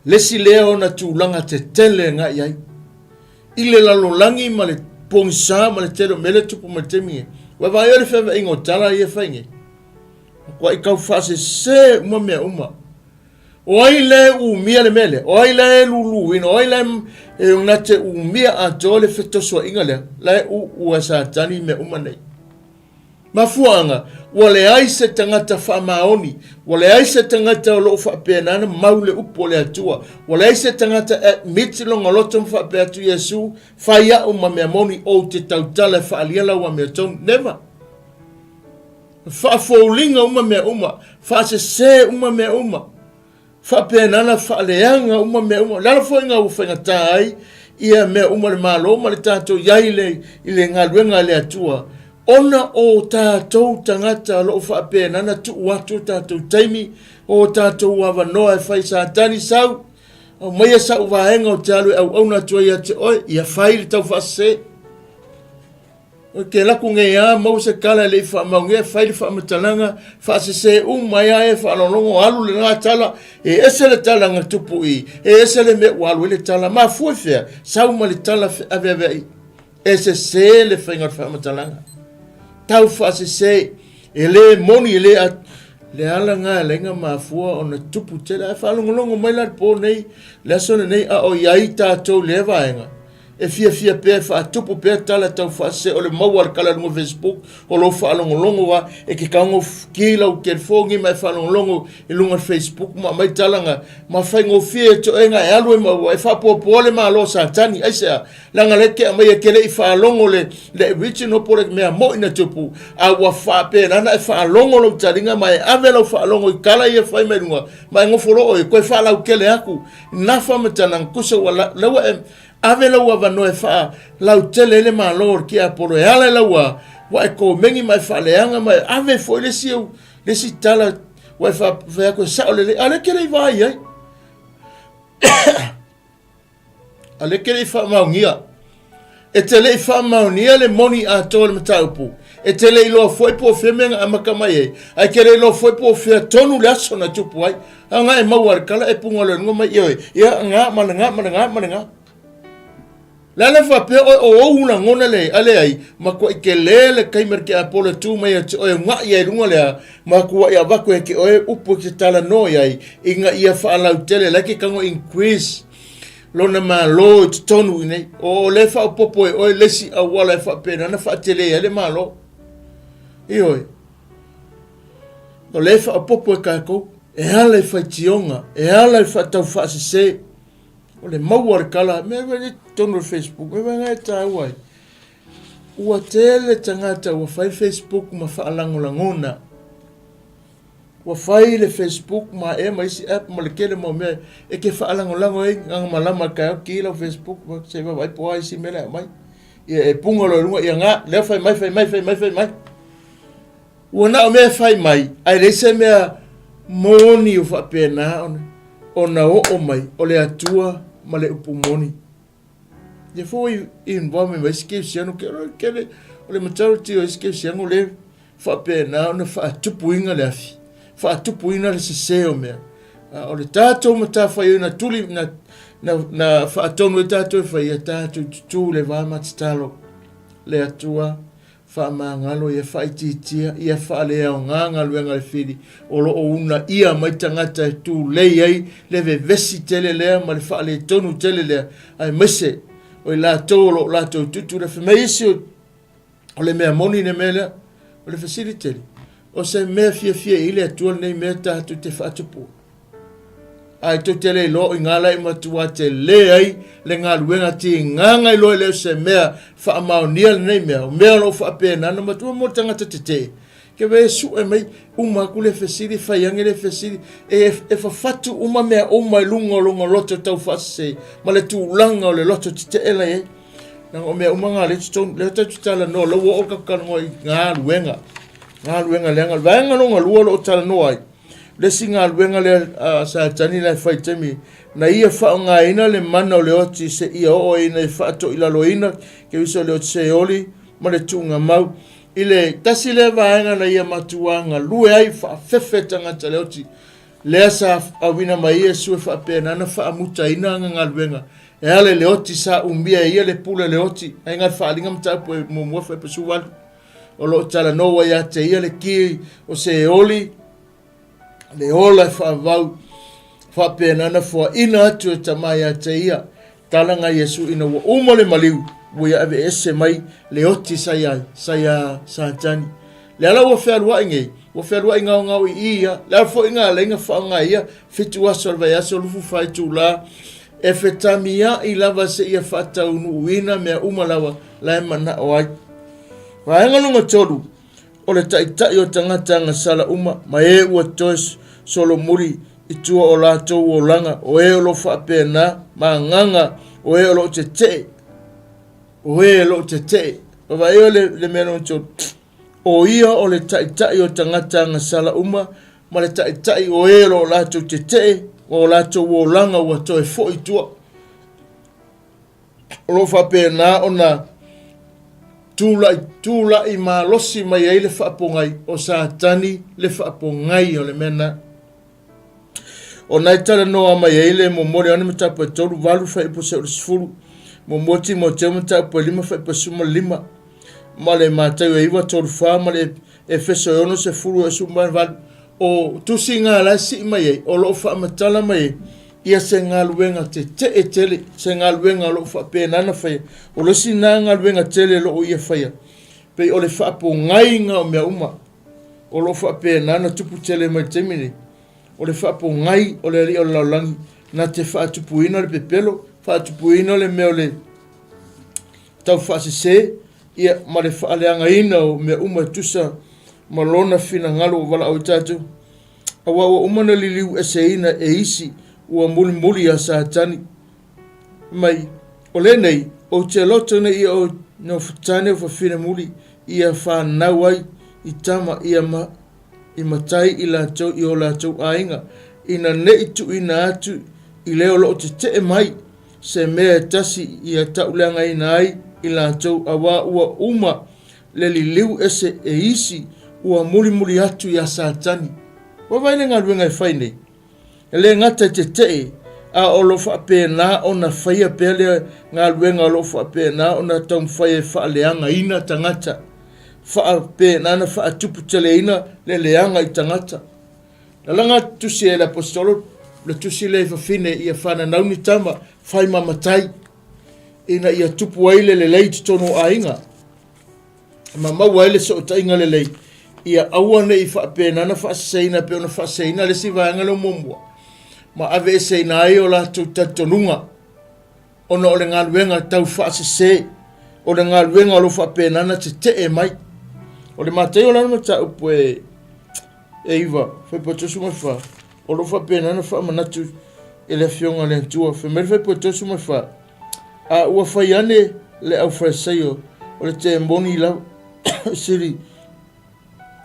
lesi lea ona tulaga tetele nga i ai. I le lalolagi ma le pogisa ma le tele o mea lea tupu mai le taimi nei. Ua vaai oe le feaveaiga o tala ia e fai nei. Matuai tau faasese uma mea uma. O ai la e umia le mea lea? O ai la e luluina? O ai la e na te umia atoa le fetosoaiga lea? La e uua e Satani mea uma nei. Mafuaaga, ua leai se tagata faamaoni, ua leai se tagata o lo o faapena ona mau le upu o le Atua, ua leai se tagata e admit lona loto ma faapea atu, Iesu, fai au ma mea moni, ou te tautala e faaalia lau amiotonu. Never. Faafouliga uma mea uma, faasese uma mea uma. Faapena na faaleaga uma mea uma. O le ala foi lena ua faigata ai ia mea uma le Malo ma le tatou i ai i le galuega a le Atua, ona o tatou tagata o lo o faapena na tuu atu o tatou taimi, o tatou avanoa e fai Satani sau, aumaia sau vaega ou te alu e auauna atu ai ia te oe, ia fai le taufaasese. Ou te alu atu nei lava maua se tala e le i faamaonia, fai le faamatalaga, faasese uma ai lava e faalogologo, alu lena tala, e ese le tala na tupu i, e ese le mea ua alu ai le tala. Mafua i fea? Sau ma le tala aveaveai. E sese le faiga o le faamatalaga. Tau faasese, e le moni, e le a... Le ala lena e ala ai ona mafua ona tupu tele. Ae faalogologo mai la le po nei, le aso lenei, a o i ai tatou i lea vaega, E fiafia pea e faatupu pea tala tau faasese o le maua o le kala i luga o Facebook o lou faalogologo a e ke tago ki lau telefoni ma e faalogologo i luga o le Facebook ma aumai tala na ma faigofie e toega e alu e maua e faapoapoa le malo o Satani aisea leaga lea te aumaia e te le i faalogo le le original po le mea moi na tupu a ua faapena na e faalogo lou taliga ma e ave lau faalogo i tala ia fai mai luga ma e nofo loa oe toe faalautele atu nafa ma tala tusa ua la ua e Ave lou avanoa e faalautele ai le Malo o le Tiapolo e ala i lau a, ua e komeni ma e faaleaga ma e ave foi le isi, le isi tala ua e fai atu e sao lelei, a o lea e te le i vaai ai. A o lea e te le i faamaonia. E te le i faamaonia le moni atoa o le mataupu. E te le iloa foi po o fea mea na amata mai ai, ae te le iloa foi po o fea tonu le aso na tupu ai. A na e maua le tala e puga loa i luga mai, ioe, ia, na ma le na ma le na ma le na. Le a le faapea oe o ou lagona le a leai, matuaʻi telē le taimi a le tiapolo e tu mai ia te oe unaʻi ai i luga lea, matuaʻi avatu ia te oe upu e te talanoa i ai, ina ia faalautele, la e te tago increase lona malo i totonu i nei. O lea e faaopoopo e oe le isi auala e faapena ona faatele ai le malo. Ioe. O lea e faaopoopo e tatou, e ala i faitioga, e ala i faataufaasese. O le maua o le tala, mea foi i totonu o le Facebook, mea foi lena e taua ai. Ua tele tagata ua fai Facebook ma faalagolagona. Ua fai le Facebook ma ea ma isi app ma le tele mau mea e te faalagolago ai na malama i le taeao ki lau Facebook se i vaavaai po o a isi mea la e aumai. Ia e puga loa i luga, ia na, lea fai mai, fai mai, fai mai, fai mai. Ua na o mea e fai mai, ae leai se mea moni o faapena ona, ona oo mai o le Atua ma le upu moni. Ia foi i involve mai isi kerisiano, ke o le, o le majority o isi kerisiano le faapena ona faatupuina le afi, faatupuina le sese o mea. A o le tatou matafaioi na tuli, na, na, na faatonu ai tatou e fai, ia tatou tutū le va ma tatalo le Atua Faamagalo ia faaitiitia ia faaleaoga galuega a le fili o lo o uunaia mai tagata e tulei ai le vevesi tele lea ma le faaletonu tele lea, aemaise o i latou o lo o latou tutu le fai mai isi o le mea moni le mea lea. O le fesili tele, o se mea fiafia i le Atua lenei mea tatou te faatupua? Ae tou te le iloa o i ina la e matua tele ai le galuega tigaga iloa e le o se mea faamaonia lenei mea. O mea o lo o faapena ona matua mo le tagata tetee. Ke wē sue mai, uma atu le fesili, fai ane le fesili, e, e fafatu uma mea uma i luga o lona loto taufaasese ma le tulaga o le loto tetee la i ai. Leaga o mea uma na lea i totonu, lea tatou te talanoa, lea ua oo tatou talanoa i galuega, galuega leaga. O le vaega lona lua o lo o talanoa ai, Le isi galuega lea a Satani la e fai i taimi na ia faaaogaina le mana o le oti seia oo ai ina ia faatoilaloina Keriso i le oti Seoli ma le tuugamau. I le tasi lea vaega na ia matuā galue ai faafefe tagata le oti lea sa auina mai ai Iesu e faapena ona faamutaina ana galuega e ala i le oti sa umia e ia le pule o le oti. Aiga le Faaaliga Mataupu e muamua fuaiupu 18. O lo o talanoa ia te ia le ki o Seoli, le ola e faavavau, faapena ona foaina atu e Tama ia te ia. Talaga Iesu ina ua uma le maliu, ua ia aveese mai le oti sa ia, sa ia Satani. Le ala ua fealuai nei, ua fealuai gaogao i i ia, le ala foi nga alai na faaaoga e ia, fitu aso o le vaiaso, lufu fa itulā, e fetamiai lava seia faataunuuina mea uma lava la e manao ai. Vaega lona tolu, o le taitai o tagata agasala uma ma e ua toe solomuli i tua o latou olaga, o e o lo o faapena ma agaga o e o lo o tetee, o e o lo o tetee. Vaavaai le, le mea lona tolu, o ia o le taitai o tagata agasala uma ma le taitai o e o lo o latou tetee, o latou olaga ua toe foi i tua. O lo o faapena ona tulai, tulai malosi mai ai le faapogai o Satani, le faapogai o le mea na. O nai talanoa mai ai le momoli ana mataupu e 3, 8 fuaiupu seia oo i le 10, muamua Timoteo mataupu e 5 fuaiupu e 15, ma le Mataio e 9, 3, 4 ma le Efeso e 6, 10 18. O tusi na la e sii mai ai, o lo o faamatala mai ai ia se galuega tetee tele, se galuega o lo o faapena ona faia. O le isi lena galuega tele o lo o ia faia, pei o le faapogaiga o mea uma o lo o faapena ona tupu tele mai le taimi nei. O le faapogai o le alii o le lalolagi na te faatupuina le pepelo, faatupuina le mea o le taufaasese, ia, ma le faaleagaina o mea uma e tusa ma lona finagalo ua valaau ai tatou. Aua ua uma ona liliu eseina e isi ua mulimuli ia Satani mai, O lenei, ou te loto nei ia o nofotane o fafine muli ia fanau ai i tama ia ma i matai i latou i o latou aiga, ina nei tuuina atu i le o loo tetee mai se mea e tasi ia tauleagaina ai i latou, aua ua uma le liliu ese e isi ua mulimuli atu iā Satani. Ua vaai le galuega e fai nei. E le gata i tetee, a o lo o faapena ona faia pea le galuega o lo o faapena ona taumafai e faaleagaina tagata, faapena ona faatuputeleina le leaga i tagata. Na laga atu tusi e le Aposetolo le tusi lea i fafine ia fananau ni tama, fai ma matai, ina ia tupu ai le lelei i totonu o aiga, ma maua ai le sootaiga lelei, ia aua ne i faapena ona faaseseina pei ona faaseseina le isi vaega lea muamua, ma aveeseina ai o latou talitonuga ona o le galuega tau faasese, o le galuega o lo o faapena ona tetee mai. O le Mataio la le mataupu e 9, fuaiupu 34, o lo o faapena ona faamanatu e le Afioga a le Atua. Fai mai le fuaiupu 34, A ua fai ane le aufalesaio o le temoni lau sili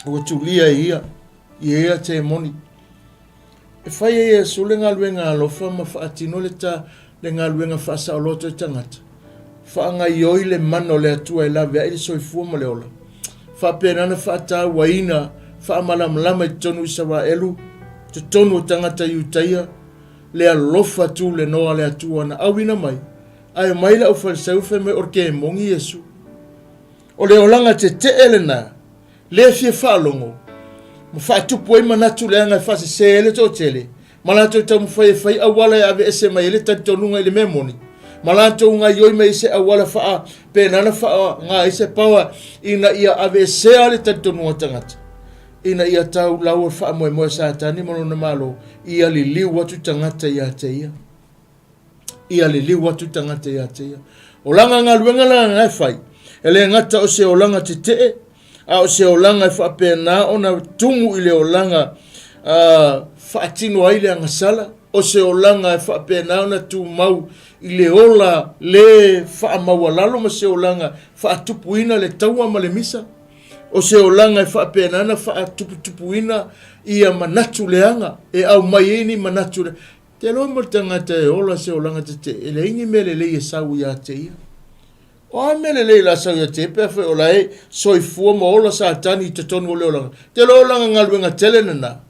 ua tulia e ia, i ia temoni. E fai e Iesu le galuega alofa ma faatino le ta le galuega faasaoloto i tagata. Faagaioi le mana o le Atua e laveai le soifua ma le ola. Faapena ona faatauaina, faamalamalama i totonu o Isaraelu, totonu o tagata Iutaia, le alofa tulenoa le Atua na auina mai, ae omai le aufalesaio fai mai o le kemoni Iesu. O le olaga tetee lena, le fia faalogo, ma faatupu ai manatu leaga e faasese ai le toatele, ma latou taumafai e fai auala e aveese mai ai le talitonuga i le mea moni, ma latou gaioi mai i se auala faapena ona faaaoga ai se power ina ia aveesea le talitonuga o tagata, ina ia tau lau o le faamoemoe a Satani ma lona malo, ia liliu atu tagata ia te ia. Ia liliu atu tagata ia te ia. O lana galuega la na e fai, e le gata o se olaga tetee, a o se olaga e faapena ona tumu i le olaga faatino ai le agasala, o se olaga e faapena ona tumau i le ola le faamaualalo ma se olaga faatupuina le taua ma le misa, o se olaga e faapena ona faatuputupuina ia manatu leaga e aumai ai ni manatu leaga. Te iloa mo le tagata e ola se olaga tetee, e leai ni mea lelei e sau ia te ia. O a mea lelei la sau ia te ia pe afai o la e soifua ma ola Satani i totonu o le olaga? Te iloa o lana galuega tele lena.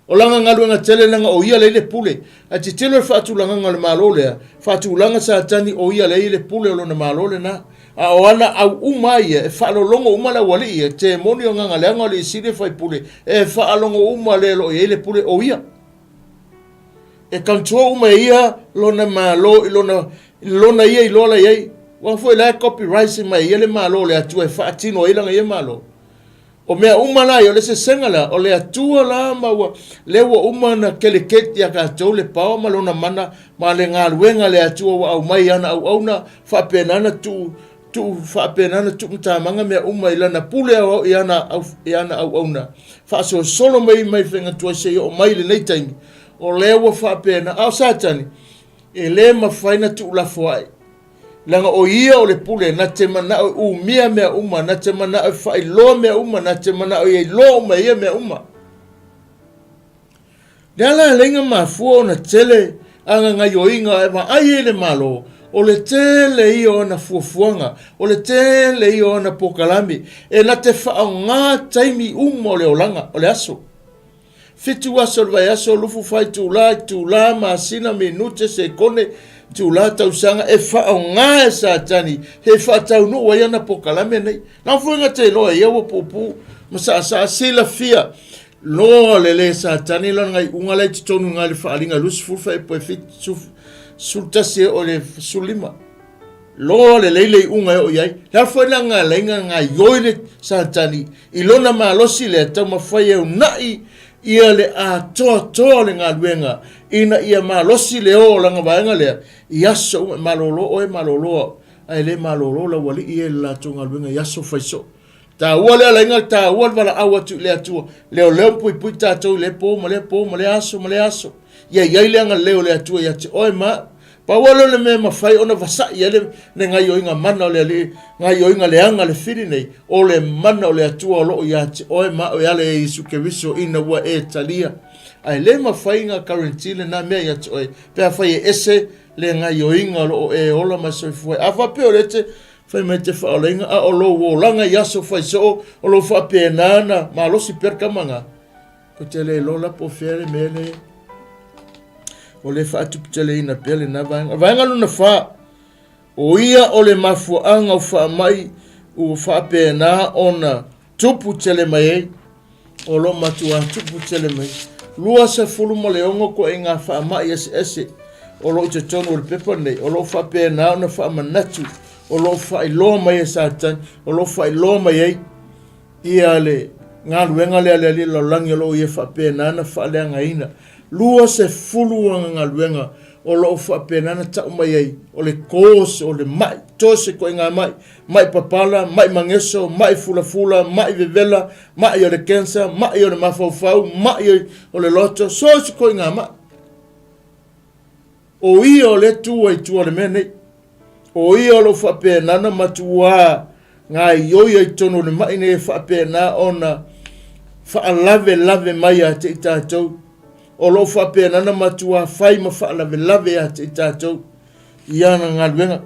O lana galuega tele leaga o ia lea i le pule. Ae tilotilo i le faatulagaga o le Malo lea, faatulaga Satani o ia lea i le pule o lona Malo lena. A o ana au uma ia, e faalologo uma le aualii ia, temoni o agaga leaga o alii sili e faipule, e faalogo uma le o lo o i ai le pule o ia. E control uma e ia lona Malo i lona, lona ia iloa la i ai. Aua foi la e copyright mai e ia le Malo o le Atua e faatino ai lana ia Malo. O mea uma la ia, o le sesega la, o le Atua la ma ua, lea ua uma ona delegate ia tatou le power ma lona mana ma le galuega a le Atua ua aumai i ana auauna, faapena ona tuu, tuu faapena ona tuumatamaga mea uma i lana pule aoao i ana, i ana auauna, faasolosolo mai mai faiga tuai seia oo mai i lenei taimi, o lea ua faapena. A o Satani, e le mafai ona tuulafoai. Leaga o ia o le pule, na te manao e umia mea uma, na te manao e faailoa mea uma, na te manao ia iloa uma e ia mea uma. Le ala e laina mafua ona tele ana gaioiga e vaai ai le Malo, o le tele ia o ana fuafuaga, o le tele ia o ana pokalame, e na te faaaoga taimi uma o le olaga, o le aso. Fitu aso o le vaiaso, lufu fa itula, itula, masina, minute, sekone, itula, tausaga, e faaaoga e Satani hei faataunuu ai ana pokalame nei. Na foi na te iloa e ia ua puupuu ma saasaa silafia loa le le Satani lana iuga la i totonu i na i le faaaliga 20 faaipu e 7, 11 e oo i le 15. Loa lelei le iuga e oo i ai. Le a foi la galaiga gaioi le Satani i lona malosi lea taumafai e una'i ia le atoatoa o le galuega ina ia malosi le o o lana vaega lea i aso uma. E malolo oe, malolo au, ae le malolo laualii ia i le latou galuega i aso fai soo. Taua le alaiga, taua le valaau atu i le Atua, leoleo ma puipui tatou i lea po ma lea po ma lea aso ma lea aso. Ia i ai le agalelei o le Atua ia te oe ma au. Pau lava lea o le mea e mafai ona vasa'i ai le, le gaioiga mana o le Alii, gaioiga leaga le fili nei, o le mana o le Atua o lo o ia te oe ma au e ala ia Iesu Keriso ina ua e talia. Ae le mafai ona guarantee lena mea ia te oe, pe afai e ese le gaioiga o lo o e ola ma e soifua ai. A faapea o lea e te Fai mai te faaolaina, a o lou olaga i aso fai soo, o lou faapena na malosi pea le tama na. Ko te le iloa la po o fea le mea le. O lea e faatuputeleina pea lena vaega. O le vaega lona fa, o ia o le mafuaaga o faamai ua faapena ona tupu tele mai ai, o lo o matuā tupu tele mai. 26 ituaiga faamai eseese o lo o i totonu o le pepa lenei, o lo o faapena ona faamanatu, o lo o faailoa mai e Satani, o lo o faailoa mai ai ia le galuega lea a le Alii Lalolagi o lo o ia faapena ona faaleagaina. 20 ana galuega o lo o faapena ona tau mai ai, o le cause o le mai, so se ituaiga mai, mai papala, mai mageso, mai fulafula, mai vevela, mai o le cancer, mai o le mafaufau, mai o le loto, so se ituaiga mai. O ia o lea tu ai i tua o le mea nei. O ia o lo o faapena ona matuā gaoioi ai i totonu o le mai nei e faapena ona faalavelave mai ia te i tatou. O lo o faapena ona matuā fai ma faalavelave ia te i tatou i ana galuega.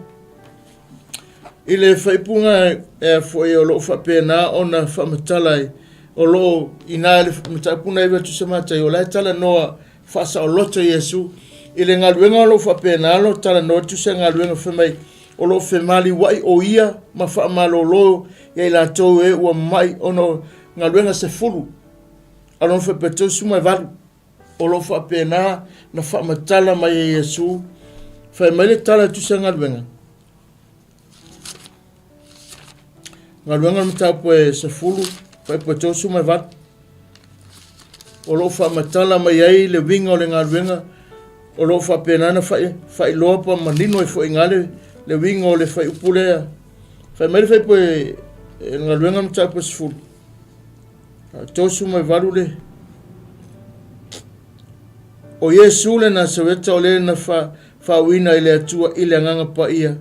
I le faaipuga e foi o lo o faapena ona faamatala ai, o lo o i ina i le mataupu na 9 tusa Mataio, o la e talanoa faasaoloto Iesu i le galuega o lo o faapena ona talanoa tusa galuega fai mai o lo o femaliuai o ia ma faamalolo ia i latou e ua mai ona o galuega 10 a lona faapea 38 o lo o faapena na faamatala mai e Iesu. Fai mai le tala tusa galuega Galuega o le mataupu e 10, fuaiupu e 38, o lo o faamatala mai ai le uiga o le galuega o lo o faapena ona faailoa pa manino ai foi i ina le uiga o le fuaiupu lea. Fai mai le fuaiupu e galuega o le mataupu e 10, 38 le O Iesu le Nasareta o le na faauuina i le Atua i le Agaga Paia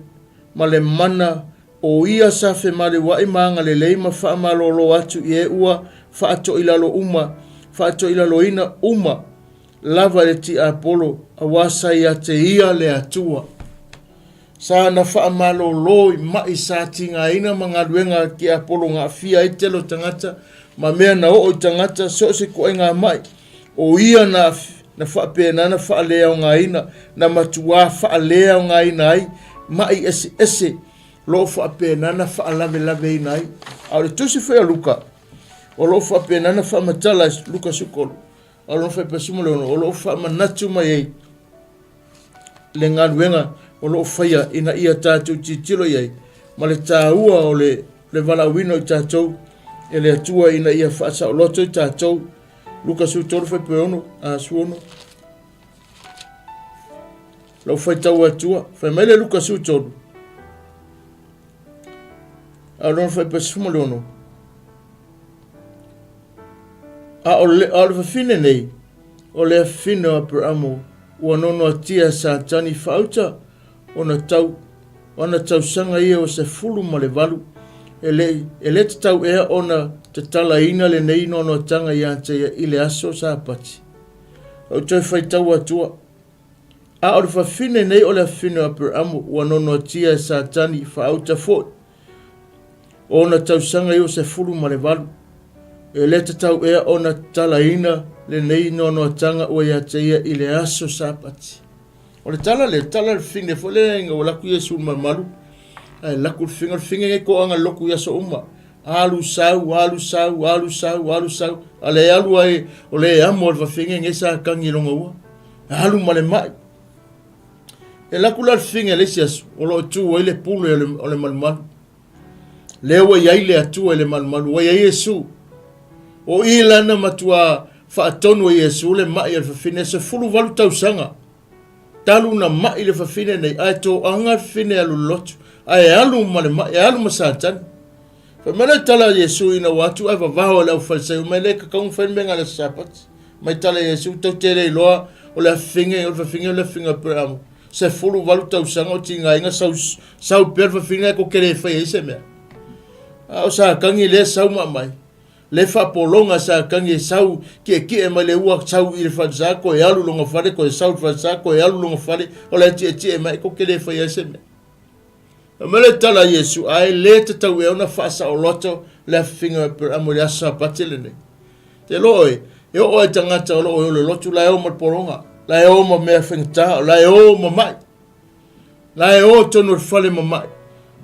ma le mana o ia sa femaleuaʻi ma agalelei ma faamalōlō atu i e ua faatoilalo uma, faatoilaloina uma lava e le tiapolo, auā sa ia te ia le Atua. Sa na faamalōlō i maʻi sa tigaina ma galuega a le tiapolo na aafia ai tele o tagata ma mea na oo i tagata so o se ituaiga maʻi. O ia na, na faapena na faaleaogaina, na matuā faaleaogaina ai maʻi eseese lo o faapena na faalavelaveina ai. A o le tusi foi a Luka, o lo o faapena na faamatala e Luka 13, a o lona fuaiupu 16, o lo o faamanatu mai ai le galuega o lo o faia ina ia tatou tilotilo i ai ma le taua o le, le valaauina o i tatou e le Atua ina ia faasaoloto i tatou. Luka 13 fuaiupu 6, 16. Lau faitau Atua, fai mai le Luka 13, a o lona fuaiupu 16. A o le, a o le fafine nei, o le afafine o Aperamo, ua nonoatia e Satani faauta ona tau, ona tausaga ia ua 18, e le, e le tatau ea ona tatalaina lenei noanoataga ia te ia i le aso Sapati. Ou toe faitau atua. A o le fafine nei o le afafine o Aperamo, ua nonoatia e Satani faauta foi, O ona tausaga 98, e le tatau ea ona tatalaina lenei noanoataga ua ia te ia i le aso Sapati. O le tala lea, tala le fine foi lea ina ua laku Iesu i le malumalu, ae laku le fine, o le fine nei toaga le lotu i aso uma. Alu sau, alu sau, alu sau, alu sau, a le alu ai, o le amo o le fafine nei sa tagi i lona ua. Alu ma le mai. E laku la le fine le isi aso, o lo o tu ai le pule o le malumalu. Lea ua i ai le Atua i le malumalu, ua i ai Iesu. O i lana matua faatonu e Iesu le mai o le fafine, 18 tausaga talu na mai le fafine nei, ae toaga le fafine alu lotu, ae alu ma le mai, alu ma Satani. Fai mai le tala a Iesu ina ua atu ae vavao e le aufalesaio mai le tatau ona fai le mea na le aso Sapati. Mai tala Iesu, tau te le iloa o le afafine, o le fafine o le afafine o Aperamo. 18 tausaga o tigaina sau, sau pea le fafine ae ko te le fai ai se mea. A o Satani lea sau ma mai. Le faapologa Satani e sau tietie mai le ua sau i le falesa koe alu lona fale koe sau i le falesa koe alu lona fale o la e tietie mai ko te le fai ai se mea. Fai mai le tala a Iesu, a e le tatau ea ona faasaoloto le afifiga o Aperamo i le aso Sapati lenei. Te iloa oe, e oo lava i tagata o lo o e o le lotu la e o ma le pologa. La e o ma mea faigata, o la e o ma mai. La e o tonu o le fale ma mai.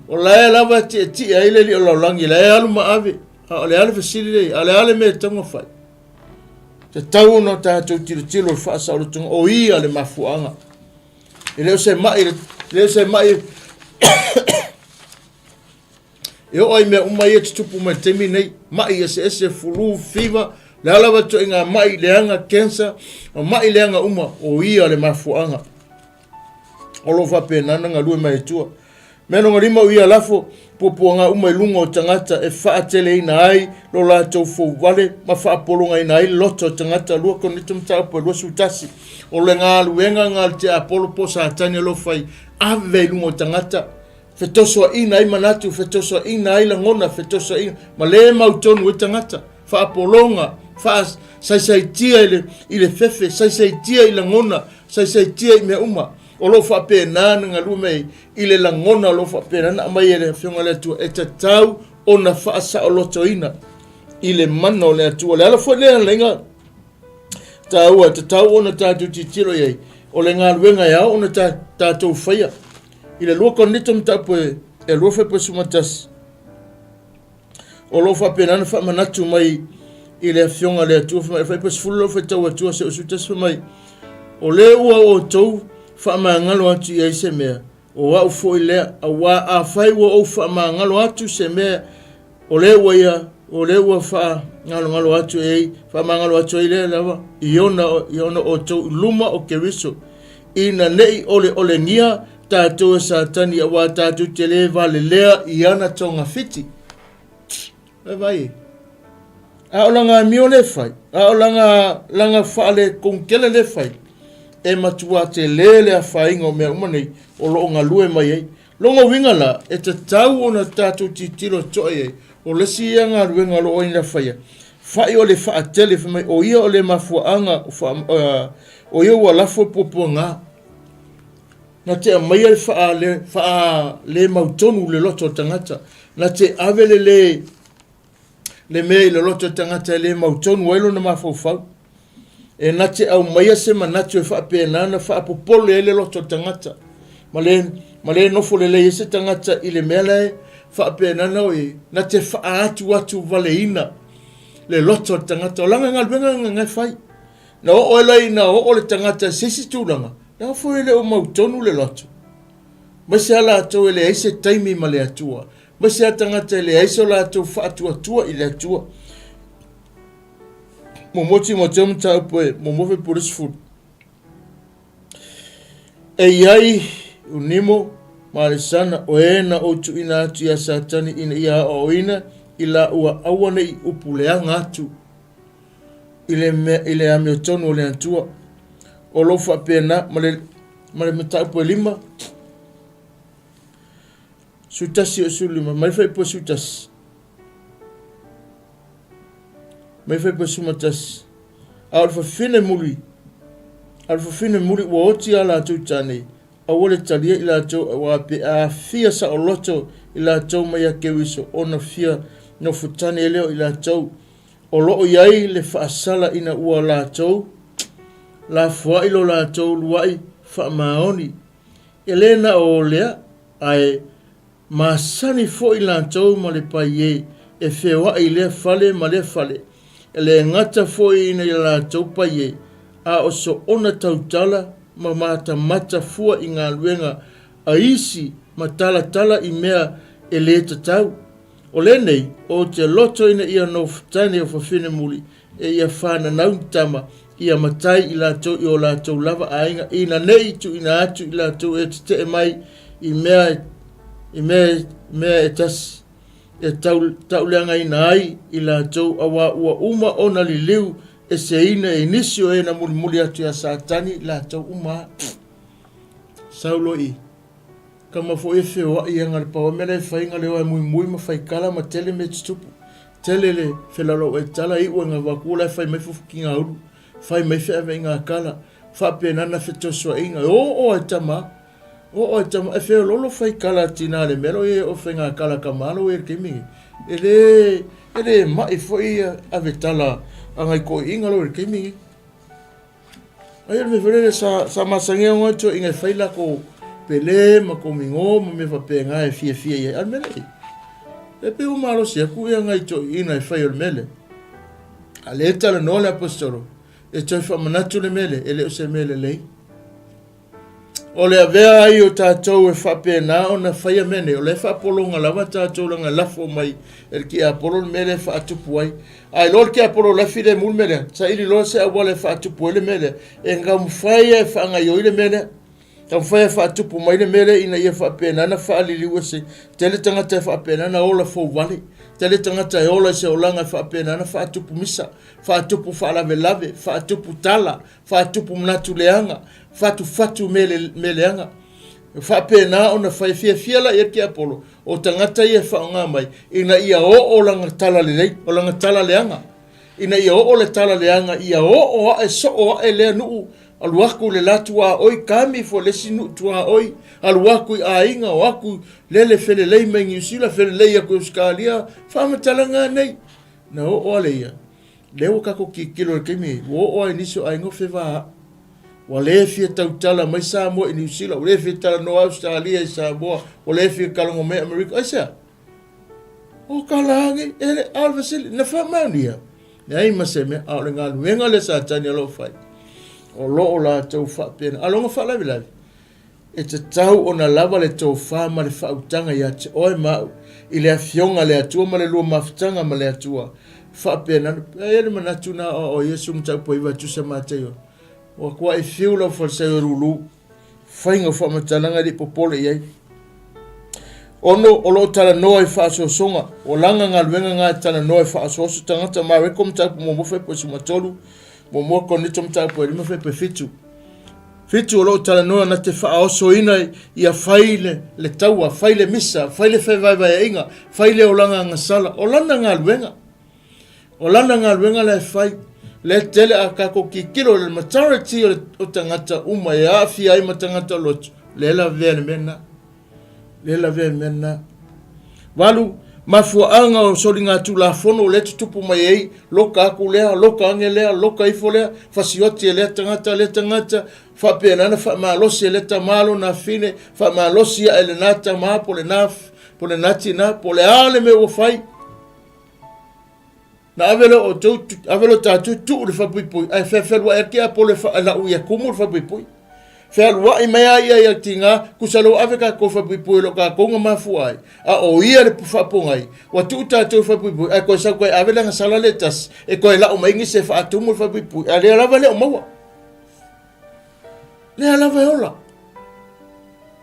O la e lava e tietie ai le alii o le lalolagi, la e alu ma ave. A o le a le fesili lea i ai? A o le a le mea e tatau ona fai? Tatau ona tatou tilotilo i le faasaolotoga, o ia le mafuaaga. E le o se mai, e le o se mai e oo ai mea uma ia e tutupu mai i le taimi nei, mai eseese, flu, fever, le a lava ituaiga mai leaga, cancer, ma mai leaga uma, o ia le mafuaaga. O lo o faapena ona galue mai Atua. Mea lona lima o ia lafo puapuaga uma i luga o tagata e faateleina ai lo latou fouvale ma faapologaina ai le loto o tagata. 2 Korinito mataupu e 21. O le galuega lena a le tiapolo po o Satani o lo o fai, ave i luga o tagata, fetosoaina ai manatu, fetosoaina ai lagona, fetosoaina ma le mautonu ai tagata, faapologa, faasaisaitia i le, i le fefe, saisaitia i lagona, saisaitia i mea uma. O lo o faapena ona galue mai i le lagona o lo o faapena ona aumai e le Afioga a le Atua e tatau ona faasaolotoina i le mana o le Atua. O le ala foi lea laiga taua e tatau ona tatou tilotilo i ai, o le galuega e ao ona tatou faia. I le 2 Korinito mataupu e 2 fuaiupu 11, o lo o faapena ona faamanatu mai i le Afioga a le Atua, fai mai, fuaiupu 10 lau faitau atu seia oo 11, fai mai, o le ua outou faamagalo atu i ai se mea, o au foi lea, auā afai ua ou faamagalo atu se mea, o le ua ia, o le ua faagalogalo atu ai, faamagalo atu ai lea lava i ona, i ona outou i luma o Keriso, ina ne i oleolengia tatou e Satani, auā tatou te le valelea i ana togafiti. Vai vai. A o lana amio le fai, a o lana, lana faalekonkele le fai, e matua tele le afaina o mea uma nei o lo o galue mai ai. Lona uiga la, e tatau ona tatou tilotilo totoa i ai, o le isi ia galuega o lo o ina faia, fai o le faatele, fai mai, o ia o le mafuaaga, o ia ua lafo e puapuaga. Na te aumaia le faale, faale mautonu le loto o le tagata. Na te ave le le, le mea i le loto o le tagata e le mautonu ai lona mafaufau. E na te aumaia se manatu e faapena ona faapopole ai le loto o le tagata. Ma le, ma le nofo lelei ai se tagata i le mea la e faapena ona oi, na te faaatuatu valeina le loto o le tagata. O lana galuega lena e fai. Na oo ai la ina oo le tagata i se isi tulaga, leaga foi e le o mautonu le loto. Aemaise lava latou e leai se taimi ma le Atua, aemaise lava tagata e leai so latou faatuatua i le Atua. Muamua Timoteo mataupu e muamua fuaiupu 20. E i ai Unimo ma Alesana o e na ou tuuina atu iā Satani ina ia aoaoina i la ua aua ne i upu leaga atu i le mea i le amiotonu o le Atua. O lo o faapena ma le ma le mataupu e lima 11 o 15 mai fuaiupu 11 mai fuaiupu 11 a o le fafine muli a o le fafine muli ua oti a latou tane aua le talia i latou auā pe a fia saoloto i latou mai a Keriso ona fia nofo tane ai lea o i latou O lo o i ai le faasala ina ua latou lafoai lo latou luaʻi faamaoni. E le na o lea, ae masani foi latou ma le paie e feoaʻi i lea fale ma lea fale, e le gata foi ina ia latou paie, a o soona tautala ma matamata fua i galuega a isi ma talatala i mea e le tatau. O lenei, ou te loto ina ia nofotane o fafine muli, e ia fananau ni tama, ia matai i latou i o latou lava aiga, ina ne i tuuina atu i latou e tetee mai i mea, i mea, mea e tasi, e tau, tauleagaina ai i latou, auā ua uma ona liliu eseina e nisi o e na mulimuli atu iā Satani latou uma a. Saulo i. Tama foi e feoai aga le pau mea la e fai ga leo e muimui ma fai kala ma tele mea tutupu. Tele le felaulau ai tala iu e ga vaku la e fai mai fufuki ga ulu. Fai mai feave i ga kala. Faapena na fetosoaiga. E oo ai tama. Oo ai tama. E feololo fai kala tina le mea lo e o fai ga kala kama lo e le taimi nei. E le, e le mai foi ave tala a ngai toeaiina lo i le taimi nei. Ai o le mea foi lele sa, sa masani ai ona toeaiina e fai latou pele ma komigo ma mea faapena e fiafia i ai. A o le mea lea, e pei ua malosi atu ia nai toeaiina e fai o le mea lea. A lea e talanoa le aposetolo, e toe faamanatu le mea lea, e le o se mea lelei. O le avea ai o tatou e faapena ona faia mea nei, o lea e faapologa lava tatou leaga e lafo mai e le tiapolo le mea lea e faatupu ai. A iloa le tiapolo o la e filemu le mea lea, saili loa se auala e faatupu ai le mea lea, e taumafai lava e faagaoioi le mea lea. Taumafai e faatupu mai le mea lea ina ia faapena ona faaliliu ese. Tele tagata e faapena ona ola fouvale, tele tagata e ola i se olaga e faapena ona faatupu misa, faatupu faalavelave, faatupu tala, faatupu manatu leaga, fatufatu mea leaga. E faapena ona fai fiafia la i ai le tiapolo o tagata ia e faaaoga mai ina ia oo lana tala lelei, o lana tala leaga. Ina ia oo le tala leaga, ia oo ae soo ae lea nuu, alu atu i le la tuaoi, kami ifo i le isi nuu tuaoi, alu atu i aiga, o atu lele felelei mai Niu Sila, felelei atu i Ausetalia, faamatalaga nei. Na oo lava ia, lea ua tatou tilotilo i le taimi lenei, ua oo lava i nisi o aiga ua fevaai. Ua le fia tautala mai Samoa i Niu Sila, ua le fia talanoa Ausetalia i Samoa, ua le fia talanoa mai Amerika. Aisea? O ka lagi, e le, a o le fesili, na faamaonia? Leai ma se mea, a o le galuega lea Satani o lo o fai, o lo o latou faapena. A o lona faalavelave, E tatau ona lava le tofa ma le faautaga ia te oe ma au i le Afioga a le Atua ma le lua mafutaga ma le Atua. Faapena, e i ai le manatu na o Iesu mataupu e iva e tusa Mataio. Ua kuai fiu lau Farisaio e lulu. Faiga o faamatalaga e le i popole i ai. Ono, o lo o talanoa i faasoasoga. Ua laga galuega na e talanoa i faasoaso tagata Mareko mataupu muamua fuaiupu 13, muamua Korinito mataupu e 5 fuaiupu e 7. 7 o lo o talanoa na te faaosoina ia fai le, le taua, fai le misa, fai le fevaevaeaiga, fai le olaga agasala. O lana galuega. O lana galuega la e fai. Lea tele a tatou tilotilo i le majority o, le, o tagata uma e aafia ai ma tagata lotu, lea lavea le mea lena. Lea lavea le mea lena. 8, mafuaaga o soligatulafono o lea tutupu mai ai, loka aku lea, loka ane lea, loka ifo lea, fasioti e lea tagata, lea tagata, faapena ona faamalosi e lea tama lona afine, faamalosi ae lena tama po lena, po lena tina, po le a le mea ua fai. Na ave lea o outou, ave lea o tatou tuu le falepuipui, ae fealuai atu ia Apolo e lau ia tumu le falepuipui. Fealuai mai a ia ia tiga, tusa lea ua ave tatou falepuipui o lo o tatou na mafua ai, a o ia le faapogai, ua tuu tatou i falepuipui, ae toe sau toe ave le agasala lea e tasi, e toe lau mai nisi e faatumu le falepuipui, a lea lava e le o maua. Lea lava e ola.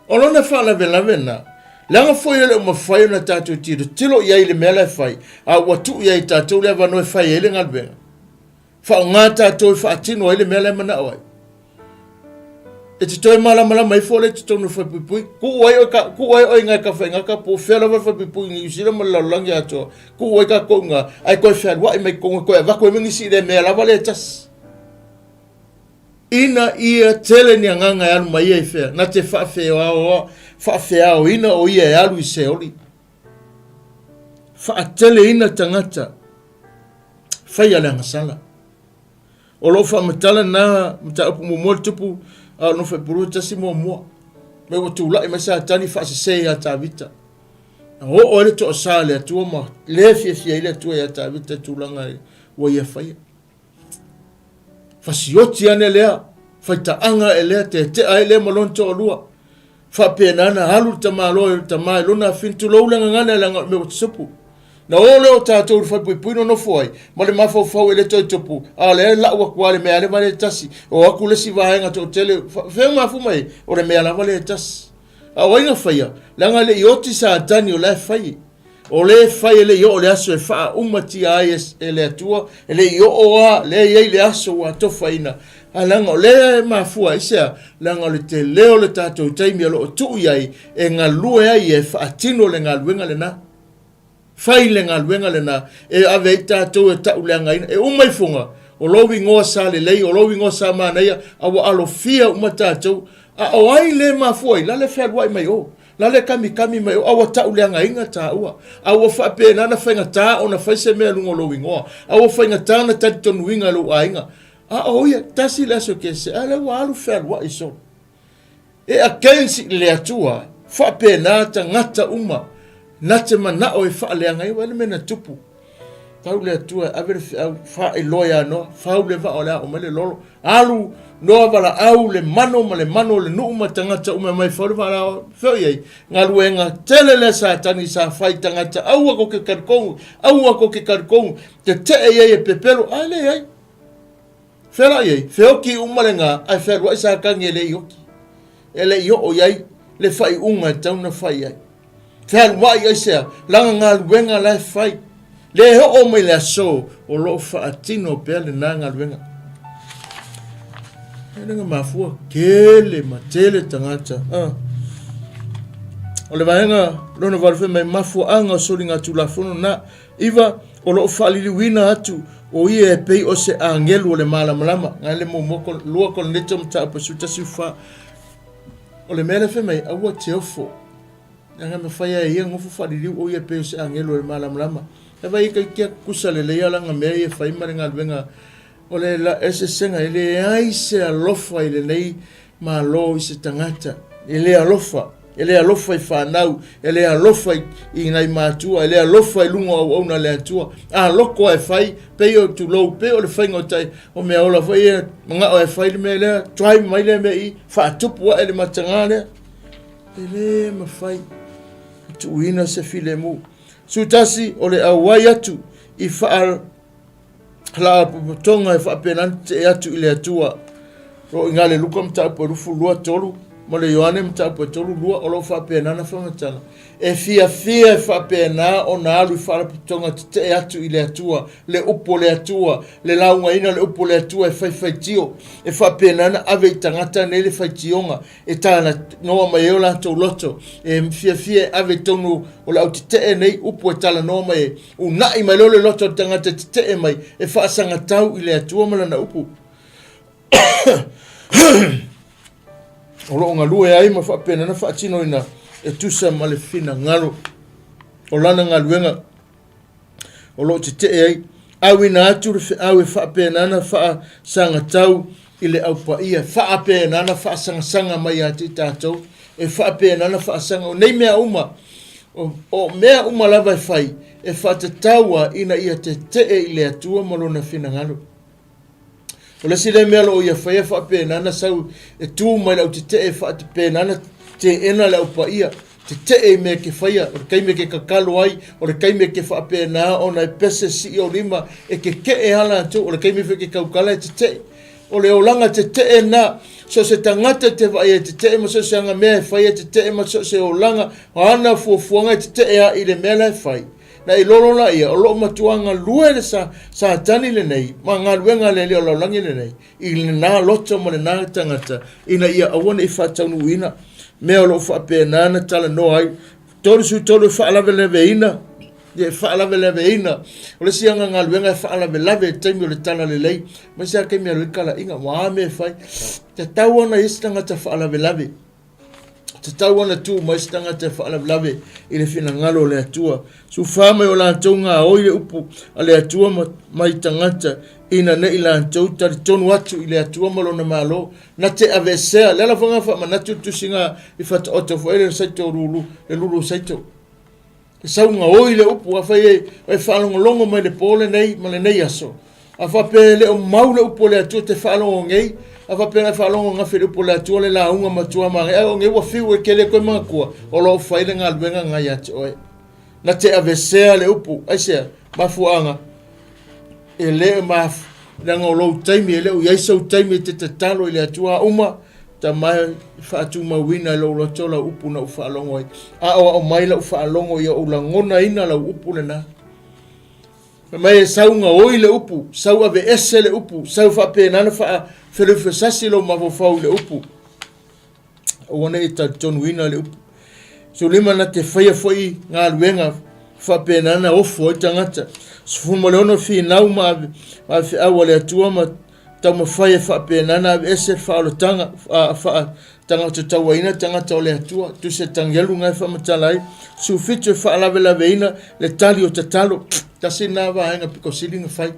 O lona faalavelave lena, leaga foi e le o mafai ona tatou tilotilo i ai i le mea la e fai, a ua tuu ia i tatou le avanoa e fai ai le galuega. Faaaoga tatou e faatino ai le mea la e manao ai. E te toe malamalama ifo lea i totonu o le falepuipui, tuu ai oe, tuu ai oe i ngai tafaigata po o fea lava le falepuipui i Niu Sila ma le lalolagi atoa, tuu ai tatou i ina, ae toe fealuai mai totonu e toe avatu ai ma nisi i le mea lava lea e tasi. Ina ia tele ni agaga e alu mai ia i fea, na te faafeaoa, faafeaoina o ia e alu i Seoli. Faateleina tagata, faia le agasala. O loo faamatala na mataupu muamua le tupu a o nofo i tasi muamua. Mai ua tulai mai Satani faasese ia Tavita. Na oo ai le toasa le Atua ma le fiafia ai le Atua ia Tavita i tulaga ua ia faia. Fasioti ane lea, faitaaga e lea, tetea ai lea ma lona toalua. Faapena na alu le tamaloa i le tama i lona afine, tulou le gagana leaga o le mea ua tutupu. Na o lea o tatou i le falepuipui nonofo ai, ma le mafaufau e le toe tupu, a o lea e lau atu lava le mea lava lea e tasi. O atu le isi vaega toatele, fea mafua mai ai? O le mea lava lea e tasi. A o ai na faia? Leaga e le i oti Satani o la e fai. O lea e fai e le i oo le aso e faaumatia ai e le Atua, e le i oo a, lea e i ai le aso ua atofaina. Ae leaga o lea e mafua ai se a? Leaga o le tele o le tatou taimi o lo o tuu i ai e galue ai ia e faatino le galuega lena. Fai le galuega lena e ave ai tatou e tauleagaina. E uma ifoga, o lou igoa sa lelei, o lou igoa sa manaia, a ua alofia uma tatou. A o ai le mafua ai? La le fealuai mai o. La le kamikami mai o, a ua tauleagaina taua. A ua faapena ona faigata ona fai se mea i luga o lou igoa. A ua faigata ona talitonuina e lou aiga. A o ia, tasi le aso ke se, a lea ua alu fealuai solo. E against le Atua, faapena tagata uma na te manao e faaleaga ai, vaai le mea na tupu. Tau le Atua e ave le feau, faailoa ia Noa, fau le vaa o le a oo mai le lolo. Alu Noa valaau le mano ma le mano o le nuu ma tagata uma e omai e fau le vaa o le a oo. Fea o i ai? Galuega tele lea Satani sa fai i tagata, aua kou te talitonu, aua kou te talitonu, tetee i ai e pepelo, ae leai. Fea la i ai? Feoti uma le ga, ae fealuai Satani e le i oti. E le i oo i ai le faaiuga e tatau ona fai i ai. Fealuai aisea? Lana galuega la e fai. Le oo mai le aso o lo o faatino pea lena galuega. E le mafua tele ma tele tagata. Ah. O le vaega lona valu fai mai mafuaaga o soligatulafono na Iva, o lo o faaliliuina atu o ia e pei o se agelu o le malamalama. Ngai le muamua, 2 Korinito mataupu 11 fa. O le mea lea fai mai, aua te ofo. Leaga e mafai lava e ia nofo faaliliu o ia e pei o se agelu o le malamalama. E vai e kaikea kusa lelei lana mea ia e fai ma le galuega o le eseesega. E leai se alofa i lenei Malo i se tagata, e le alofa, e le alofa i fanau, e le alofa i nai matua, e le alofa i luga o auauna a le Atua. A loko lava e fai, pei o tulou, pei o le faiga o tai, o mea ola foi ia, manao e fai le mea lea, try mai lea mea i, faatupu ae le mataga lea. E le mafai tuuina se filemu. 11, o le auai atu i faa Faalapotopotoga e faapena ona tetee atu i le Atua. O lo o i ina le Luka mataupu e 22, 3 ma le Ioane mataupu e 3, 2, o lo o faapena ona faamatala. E fiafia e faapena ona alu i faalapotopotoga tetee atu i le Atua, le upu o le Atua, le laugaina o le upu o le Atua e faifaitio, e faapena ona ave i tagata nei le faitioga e talanoa mai ai o latou loto, e fiafia e ave i totonu o le au tetee nei upu e talanoa mai ai. Uunai mai loa le loto o le tagata e tetee mai e faasagatau i le Atua ma lana upu. O lo o galue ai ma faapena ona faatinoina e tusa ma le finagalo o lana galuega o lo o tetee ai. Auina atu le feau e faapena ona faasagatau i le Au Paia, e faapena ona faasangasaga mai ia te i tatou, e faapena ona faasaga. O nei mea uma, o mea uma lava e fai, e faatatau lava ina ia tetee i le Atua ma Lona finagalo. O le isi lea mea o lo o ia faia faapena ona sau e tu mai le au tetee e faapena ona teena le Au Paia, tetee i mea e ke faia, o le taimi e ke tatalo ai, o le taimi e ke faapena ona e pese sii o lima, e keke'e lava latou, o le taimi foi e ke tautala e tetee. O le olaga tetee lena, so o se tagata e te vaai e tetee ma so o se aga mea e fai e tetee ma so o se olaga, o ana fuafuaga e tetee lava i le mea la e fai. Na i lolo laia, o lo o matua galue le sa, Satani lenei ma galuega a le Alii o lalolagi lenei, i lena loto ma lena tagata, ina ia aua ne i faataunuuina mea o lo o faapena ona talanoa ai. 33 e faalavelaveina, ia e faalavelaveina. O le isi aga galuega e faalavelave i le taimi o le talalelei, aemaise lava taimi e alu ai talaiga, o a mea e fai. Tatau ona i ai se tagata faalavelave. Tatau ona tu mai se tagata e faalavelave i le finagalo o le Atua. Sufa mai o latou gaoi le upu a le Atua ma, mai tagata ina ne i latou talitonu atu i le Atua ma lona Malo. Na te aveesea, le ala foi lena faamanatu le tusiga i Fataoto foi le saito lulu, le lulu saito. E sau gaoi le upu, afai e, e faalogologo mai le po lenei ma lenei aso. A faapea e le o mau le upu o le Atua te faalogo nei, a faapea e faalogo gafe le upu o le Atua le lauga matua manaia, ae o nei ua fiu e ke le toe manatua, o lo o fai le galuega lena ia te oe. Na te aveesea le upu, aisea? Mafuaaga, e le maf, leaga o lou taimi, e le o i ai sou taimi e te tatalo i le Atua, a uma, Tama e faatumauina i lou loto lau upu na ou faalogo ai. Aoao mai lau faalogo ia ou lagonaina lau upu lena. Fai mai e sau gaoi le upu, sau aveese le upu, sau faapena ona faafelufesasi lou mafaufau i le upu. Aua ne i talitonuina le upu. 15 na te faia foi galuega faapena ona ofo ai tagata. 16 finau ma ave feau a le Atua ma taumafai e faapena ona aveese le faaolataga, faa-tagata-tauaina tagata o le Atua, tusa e tagelu na e faamatala ai. 17 e faalavelaveina le tali o tatalo. Tasi lena vaega pito sili ona fai.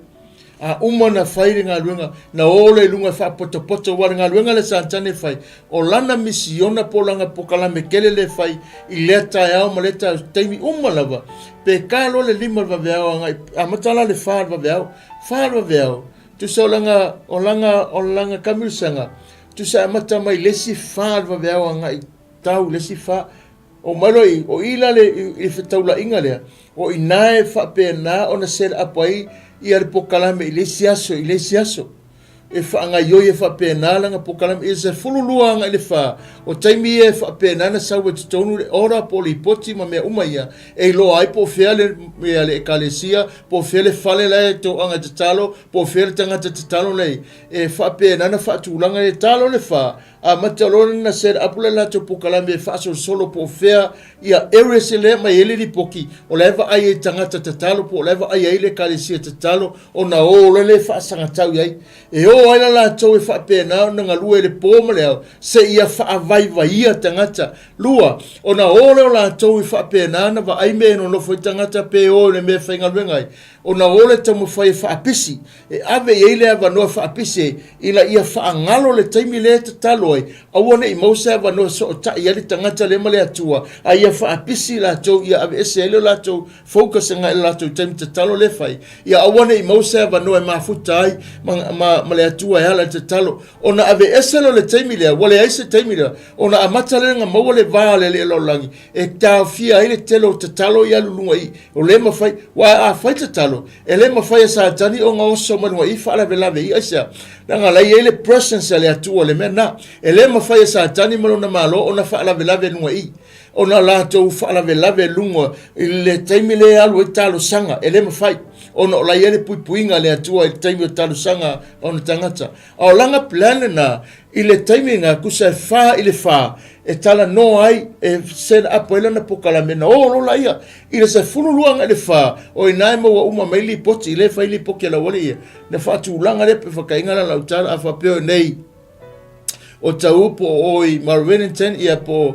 A uma ona fai le galuega, na o lea i luga e faapotopoto, aua o le galuega lea sa Satani e fai, o lana misiona po o lana pokalame tele lea e fai i lea taeao ma lea taeao, taimi uma lava, pe ta loa le 5 i le vaveao agai, amata la le 4 i le vaveao, 4 i le vaveao, tusa o lana, o lana, o lana taamilosaga, tusa e amata mai le isi 4 i le vaveao agai tau i le isi 4. O mai loa i, o i la le, i le fetaulaiga lea, o i ina e faapena ona set up ai ia le pokalame i le isi aso, i le isi aso. E faagaioi e faapena lana pokalame i le 12 agai le 4, o taimi ia e faapena ona sau ai totonu le order po o lipoti ma mea uma ia, e iloa ai po o fea le, ia le ekalesia, po o fea le fale la e toaga e tatalo, po o fea le tagata tatalo la e, e faapena ona faatulaga e talo le 4, Amata loa ona set up le latou pokalame e faasolosolo po o fea ia areas e lea mai ai le lipoti, o la e vaai ai tagata tatalo po o la e vaai ai le ekalesia tatalo ona o loa lea e faasagatau i ai. E o ai la latou e faapena ona galue i le po ma le ao seia faavaivaia tagata. Lua, ona o lea o latou e faapena ona vaai mea e nonofo ai tagata pe o i le mea e faigaluega ai, ona o le taumafai e faapisi, e ave i ai le avanoa e faapisi ai, ina ia faagalo le taimi lea e tatalo ai, aua ne i maua se avanoa e sootai ai le tagata lea ma le Atua, a ia faapisi i latou ia aveese ai le latou focus agai i le latou taimi tatalo lea e fai, ia aua ne i maua se avanoa e mafuta ai ma, ma, ma le Atua e ala i le tatalo. Ona aveese lea o le taimi lea, ua leai se taimi lea, ona amata lea ona maua le va o le Alii o le lalolagi, e taofia ai le tele o tatalo ia alu luga i o le mafai wa a fai tatalo e le mafai e Satani ona oso mai luga i faalavelave i aisea leaga la i ai le presence a le Atua le mea na e le mafai e Satani ma lona malo ona faalavelave luga i ona latou faalavelave luga i le taimi le alu ai talosaga e le mafai ona o la i ai le puipuiga a le Atua i le taimi o talosaga a ona tagata a o lana plan lena I le taimi na tusa e fa i le fa e talanoa ai, e set up ai lana pokalame, na o loa laia i le 12 agai le fa, o ina e maua uma mai lipoti, le fai lipoti a le aualii ia, na faatulaga lea pe whakainga la lau tala, a whapea nei, o tau po o i Marwellington, ia po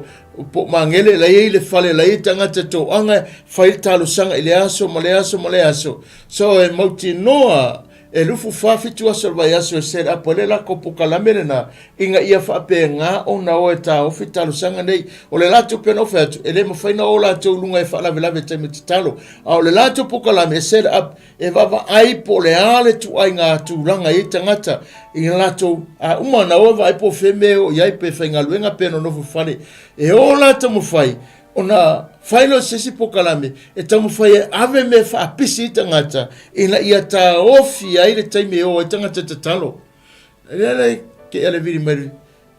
po Mangele, la i le fale, la i tagata toaga, fai le talosaga i le aso ma le aso ma le aso. So e mautinoa E lufu fa fitu aso o le vaiaso e set up ai le latou pokalame lena ina ia faapena ona o e taofi talosaga nei. O le latou pei ona ou fai atu, e le mafai ona o latou i luga e faalavelave i taimi tatalo. A o le latou pokalame e set up e vaavaai po o le a le ituaiga tulaga e i ai tagata i latou a uma ona o e vaai po o fea mea e o i ai, pe faigaluega pe nonofo fale. E o la taumafai Ona fai lea o se isi pokalame e taumafai e ave mea e faapisi ai tagata ina ia taofi ai le taimi e o ai tagata e tatalo. Lea la ke ale vili mai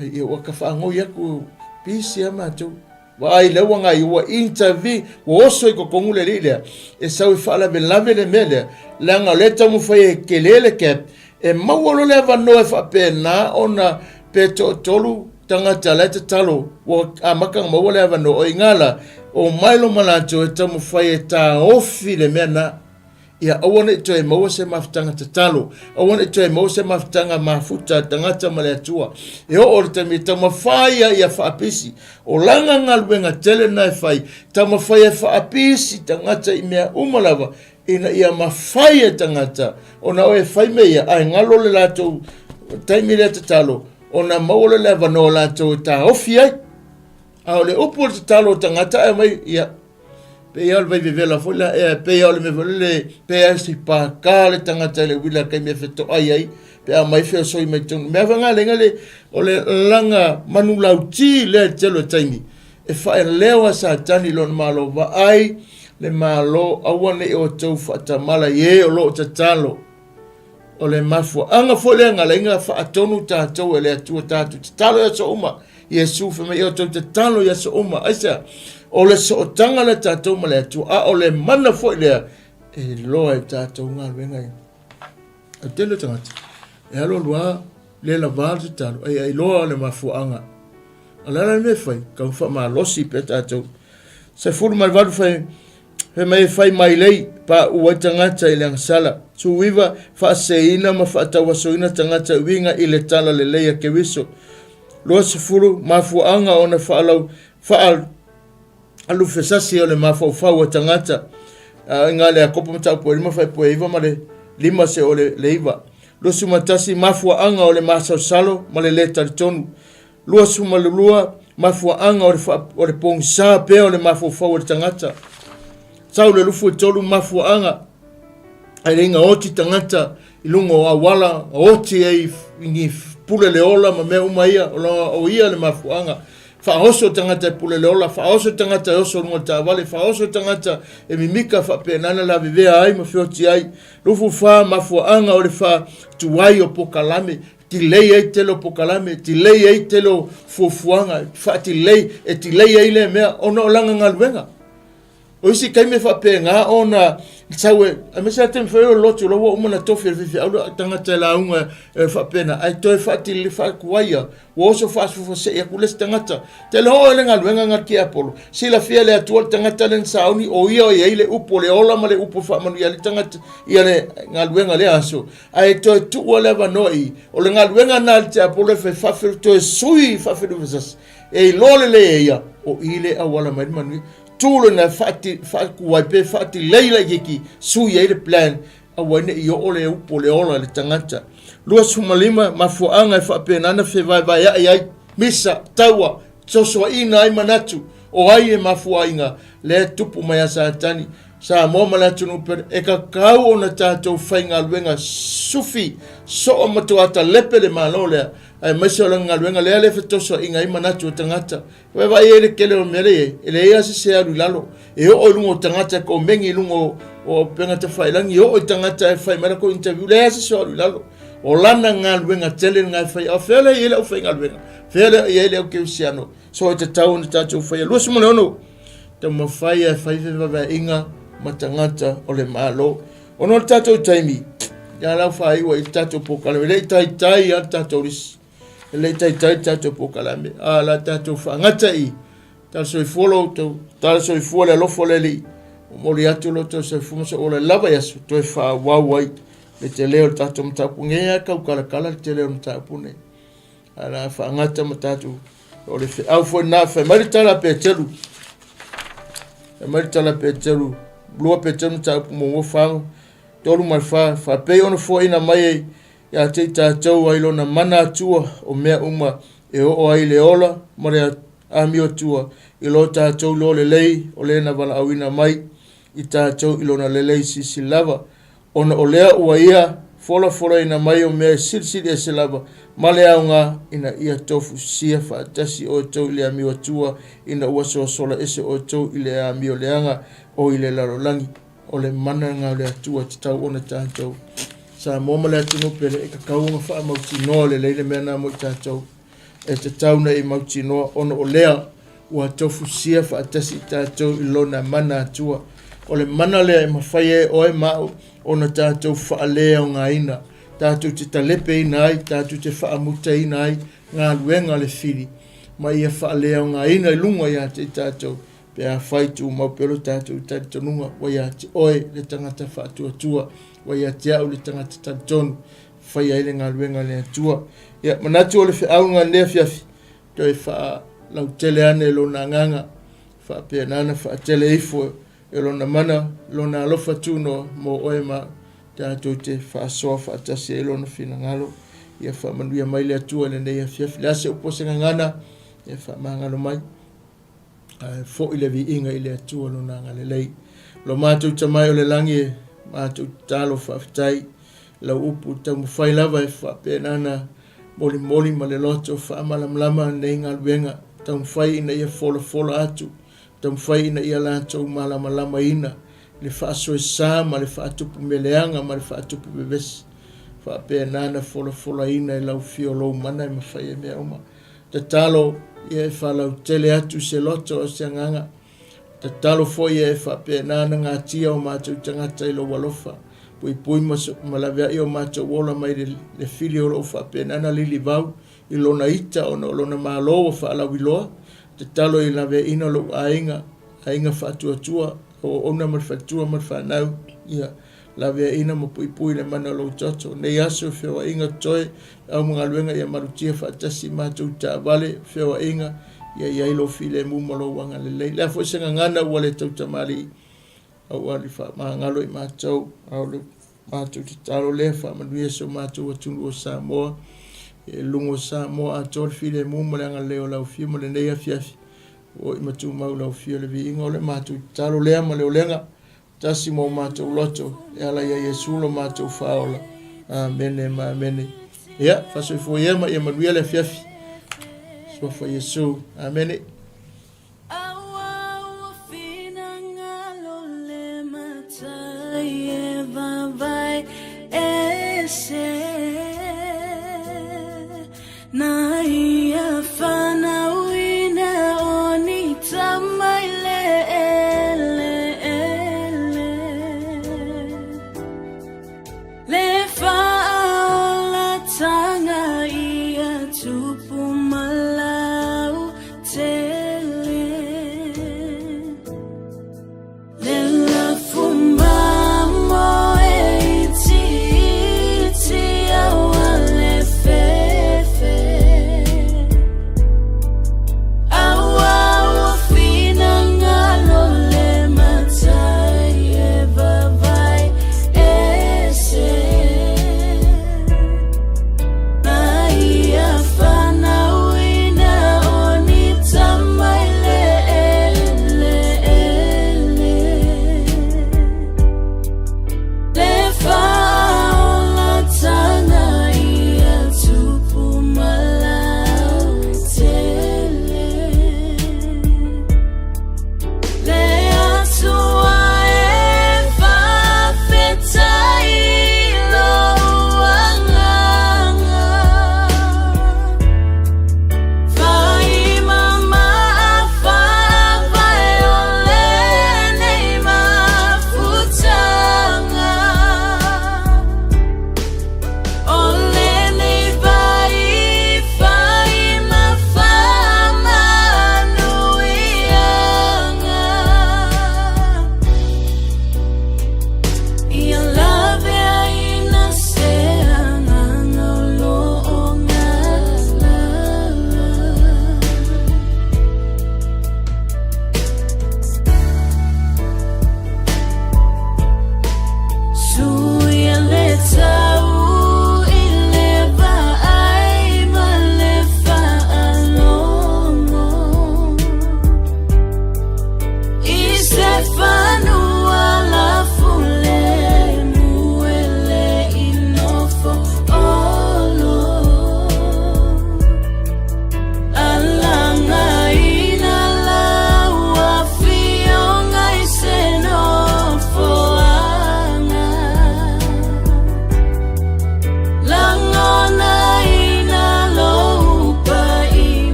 ia ua ka faagoi aku pisi a matou. Vaai lea ua ngai ua intervene ua oso i totonu le alii lea e sau e faalavelave le mea lea leaga o lea e taumafai e tele le gap e maua loa le avanoa e faapena ona pe toatolu tagata la e tatalo ua amata ona maua le avanoa o i ina la o mai lo ma latou e taumafai e taofi le mea na ia aua ne i toe maua se mafutaga tatalo aua ne i toe maua se mafutaga mafuta a tagata ma le Atua e oo le taimi e taumafai ia ia faapisi o lana galuega tele na e fai taumafai e faapisi tagata i mea uma lava ina ia mafai e tagata ona o e fai mea ia ae galo le latou taimi lea tatalo ona maua loa le avanoa o latou e taofi ai. A o le upu o le tatalo o tagata ae mai, ia, pei lava o le vaivevela foi la, e pei lava o le mea foi lele, pe a si pākā le tagata i le uila taimi e fetoai ai, pe a mai feosoi mai tonu. Mea foi ngā lenga le, o le langa manulauti lea i le tele o taimi, e faeleo a Satani i lona malo, vaai le malo, aua ne i outou faatamala i e o lo o tatalo. O le mafuaaga foi lea na ala ai ona faatonu tatou e le Atua tatou tatalo i aso uma. Iesu fai mai, outou tatalo i aso uma. Aisea? O le sootaga lea tatou ma le Atua, a o le mana foi lea e iloa e tatou galuega ia. O le tele o tagata, e alu alu lava, le lava le tatalo, ai a iloa le mafuaaga. O le a la le mea e fai? Tau faamalosi pea tatou. 18 fai, Fai mai e fai mailei, paʻu ai tagata i le agasala. 19, Faaseseina ma faatauasoina tagata e uiga i le tala lelei a Keriso. 20, Mafuaaga ona faalau, faalufesasi o le mafaufau o tagata. I ngā le Akopo mataupu e 5 faipue 9 ma le 5 seia oo i le 9. 21, mafuaaga o le masalosalo ma le lē talitonu. 22, mafuaaga o le, fa, o le pogisa pea o le mafaufau o le tagata. Sau le 23, mafuaaga e le gaoti tagata i luga o auala, gaoti ai i ni pule le ola ma mea uma ia, o, o ia le mafuaaga. Faaoso tagata e pule le ola, faaoso tagata e oso luga o le taavale, faaoso tagata e mimika faapena na lavevea ai ma feoti ai. 24, mafuaaga o le faatuai o pokalame, delay ai tele o pokalame, delay ai tele o fuafuaga, faa-delay, e delay ai lea mea ona o lana galuega. O isi taimi e faapena ona sau e, aemaise lava taimi foi o le lotu, la ua uma ona tofi e le faifeau le tagata e lauga e faapena, ae toe faatili faatuai ia, ua oso faafofosei atu le isi tagata. Tele oo le galuega na le tiapolo, silafia e le Atua le tagata lea na sauni, o ia e i ai le upu o le ola ma le upu e faamanuia ai le tagata ia le galuega lea aso, ae toe tuua le avanoa i, o le galuega na a le tiapolo e fai faafelu, toe sui faafelufesasi, e iloa lelei e ia, o i le auala mai le manuia. Tu lena faatuai pe faatilei laitiiti, sui ai le plan, aua ne i oo le upu o le ola i le tagata. 25, mafuaaga e faapena ona fevaevaea'i ai, misa, taua, fesoasoaina ai manatu, o ai e mafuaaina lea tupu mai a Satani, Samoa ma le atunuu pele, e tatau ona tatou faigaluega sufi soo ma toatalepe le Malo lea, aemaise o lana galuega lea le fetosoaina ai manatu o tagata. Ua vaai ai le tele o mea lea i ai, e leai lava se se alu i lalo. E oo i luga o tagata e komeni i luga o, o upega tafailagi, e oo i tagata e fai mai latou interview, leai lava se se alu i lalo. O lana galuega tele lena e fai. A o fea lea e i ai le aufaigaluega? Fea lea e i ai le aukerisiano? So e tatau ona tatou faia. 26, taumafai e fai fevaevaeaiga ma tagata o le Malo. Ona o le tatou taimi, ia lau faaiu ai le tatou polokalame, e le i taitai lava le tatou lisi. E le i taitai le tatou polokalame, a la tatou faagata i tala soifua lo outou, tala soifua le alofa o le Alii, momoli atu lo outou soifua ma soua lava i aso toe faaauau ai le tele o le tatou mataupu nei a tau kalakala le tele o le mataupu nei. A la faagata ma tatou o le feau foi na fai mai le tala Peteru. Fai mai le tala Peteru, 2 Peteru mataupu muamua 4, 3 ma le 4, faapei ona foaiina mai ai Ia te i tatou ai lona mana Atua o mea uma e oo ai le ola ma le amiotua i lo tatou lo lelei o le na valaauina mai i tatou i lona lelei silisili lava, ona o lea ua ia folafolaina mai o mea e silisili ese lava ma le aoga ina ia tofusia faatasi outou i le amioatua ina ua soasola ese outou i le amio leaga o i le lalolagi. O le mana lena o le Atua e tatau ona tatou Samoa ma le atunuu pele e tatau ona faamautinoa lelei le mea lena mo i tatou. E tatau ona e mautinoa ona o lea ua tofusia faatasi i tatou i lona mana Atua. O le mana lea e mafai ai e oe ma au ona tatou faaleaogaina, tatou te talepeina ai, tatou te faamutaina ai galuega a le fili ma ia faaleaogaina i luga ia te i tatou Pe afai tumau pea lo tatou talitonuga, ua ia te oe le tagata faatuatua, ua ia te au le tagata talitonu, faia ai le galuega a le Atua. Ia, manatu o le feauga i lenei afiafi, toe faalautele ane i lona agaga, faapena ona faatele ifo e lona mana, lona alofa tunoa mo oe ma au, tatou te faasoa faatasi ai lona finagalo. Ia faamanuia mai le Atua i lenei afiafi. Le a se upu o se gagana, ia faamagalo mai. Ae foi le viiga i le Atua Lona agalelei. Lo matou Tama e o le lagi e matou tatalo faafetai lau upu taumafai lava e faapena ona molimoli ma le loto faamalamalama nei galuega taumafai ina ia folafola atu taumafai ina ia latou malamalamaina le faasoesa ma le faatupu meleaga ma le faatupu vevesi faapena ona folafolaina e lau fia o lou mana e mafai ai mea uma. Tatalo ia e faalautele atu se loto o se agaga. Tatalo foi ia e faapena ona gatia o matou tagata i lou alofa. Puipui ma, ma laveai o matou ola mai le, le fili o loo faapena ona lilivau i lona ita ona o lona malo ua faalauiloa. Tatalo i laveaiina lou aiga, aiga faatuatua, o auauna ma le faletua ma le fanau, ia Laveaiina ma puipui le mana o lou toto. Nei aso feoaiga totoe, au ma galuega ia malutia faatasi matou taavale, feoaiga, ia i ai lou filemu ma lou agalelei. Le a foi se gagana ua le tautamalii, aua le faamagalo i matou, a o le. Matou tatalo lea, faamanuia si o matou atunuu o Samoa, i luga o Samoa atoa le filemu ma le agalelei o lau Afio ma lenei afiafi, ua oi ma tumau lau Afio le viiga. O le matou tatalo lea ma le olega, tasi mo matou loto, e ala ia Iesu lo matou faaola. Amene ma amene. Ia, faasoifua ia ma ia manuia le afiafi. Suafa Iesu. Amene. Le faaolatanga ia tupu malau te.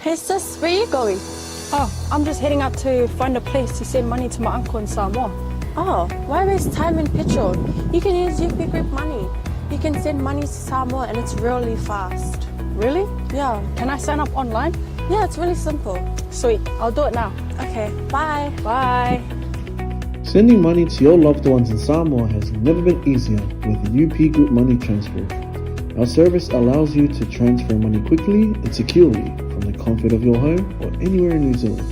Hey sis, where are you going? Oh, I'm just heading out to find a place to send money to my uncle in Samoa. Oh, why waste time and petrol? You can use UP Group Money. You can send money to Samoa and it's really fast. Really? Yeah. Can I sign up online? Yeah, it's really simple. Sweet, I'll do it now. Okay, bye. Bye. Sending money to your loved ones in Samoa has never been easier with UP Group Money Transfer. Our service allows you to transfer money quickly and securely from the comfort of your home or anywhere in New Zealand.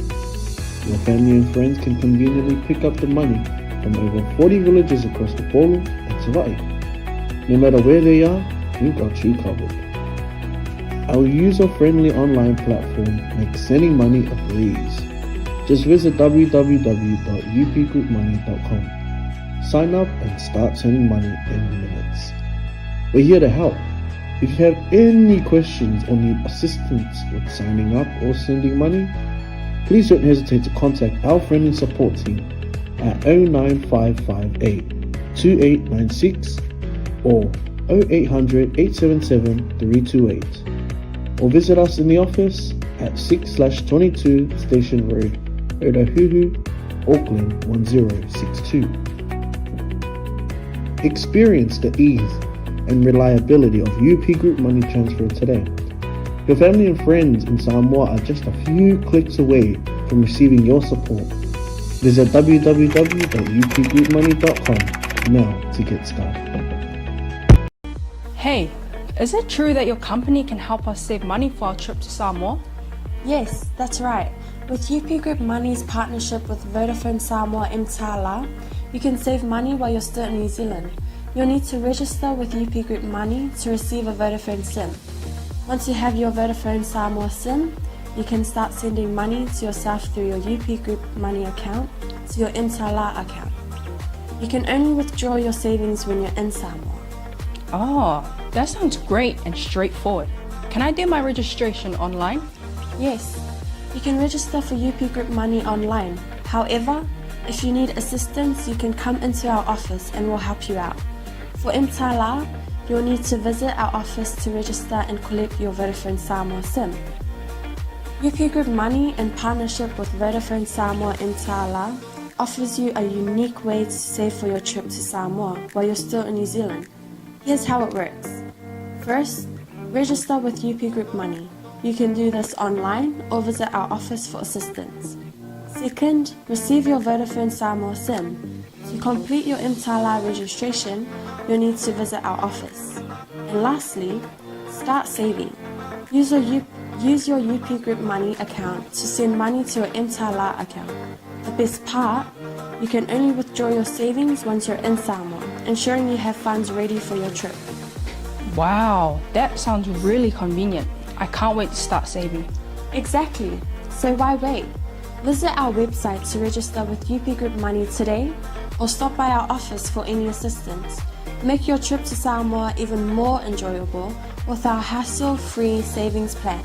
Your family and friends can conveniently pick up the money from over 40 villages across Upolu and Savai'i. No matter where they are, we've got you covered. Our user-friendly online platform makes sending money a breeze. Just visit www.upgroupmoney.com. Sign up and start sending money in minutes. We're here to help. If you have any questions or need assistance with signing up or sending money, please don't hesitate to contact our friendly support team at 09558 2896 or 0800 877 328 or visit us in the office at 6/22 Station Road, Otahuhu, Auckland 1062. Experience the ease and reliability of UP Group Money Transfer today. Your family and friends in Samoa are just a few clicks away from receiving your support. Visit www.upgroupmoney.com now to get started. Hey, is it true that your company can help us save money for our trip to Samoa? Yes, that's right. With UP Group Money's partnership with Vodafone Samoa mTala, you can save money while you're still in New Zealand. You'll need to register with UP Group Money to receive a Vodafone SIM. Once you have your Vodafone Samoa SIM, you can start sending money to yourself through your UP Group Money account to your mTala account. You can only withdraw your savings when you're in Samoa. Oh, that sounds great and straightforward. Can I do my registration online? Yes, you can register for UP Group Money online. However, if you need assistance, you can come into our office and we'll help you out. For mTala, you'll need to visit our office to register and collect your Vodafone Samoa SIM. UP Group Money, in partnership with Vodafone Samoa mTala, offers you a unique way to save for your trip to Samoa while you're still in New Zealand. Here's how it works. First, register with UP Group Money. You can do this online or visit our office for assistance. Second, receive your Vodafone Samoa SIM. To complete your mTala registration, you'll need to visit our office. And lastly, start saving. Use your UP Group Money account to send money to your mTala account. The best part, you can only withdraw your savings once you're in Samoa, ensuring you have funds ready for your trip. Wow, that sounds really convenient. I can't wait to start saving. Exactly. So why wait? Visit our website to register with UP Group Money today or stop by our office for any assistance. Make your trip to Samoa even more enjoyable with our hassle-free savings plan.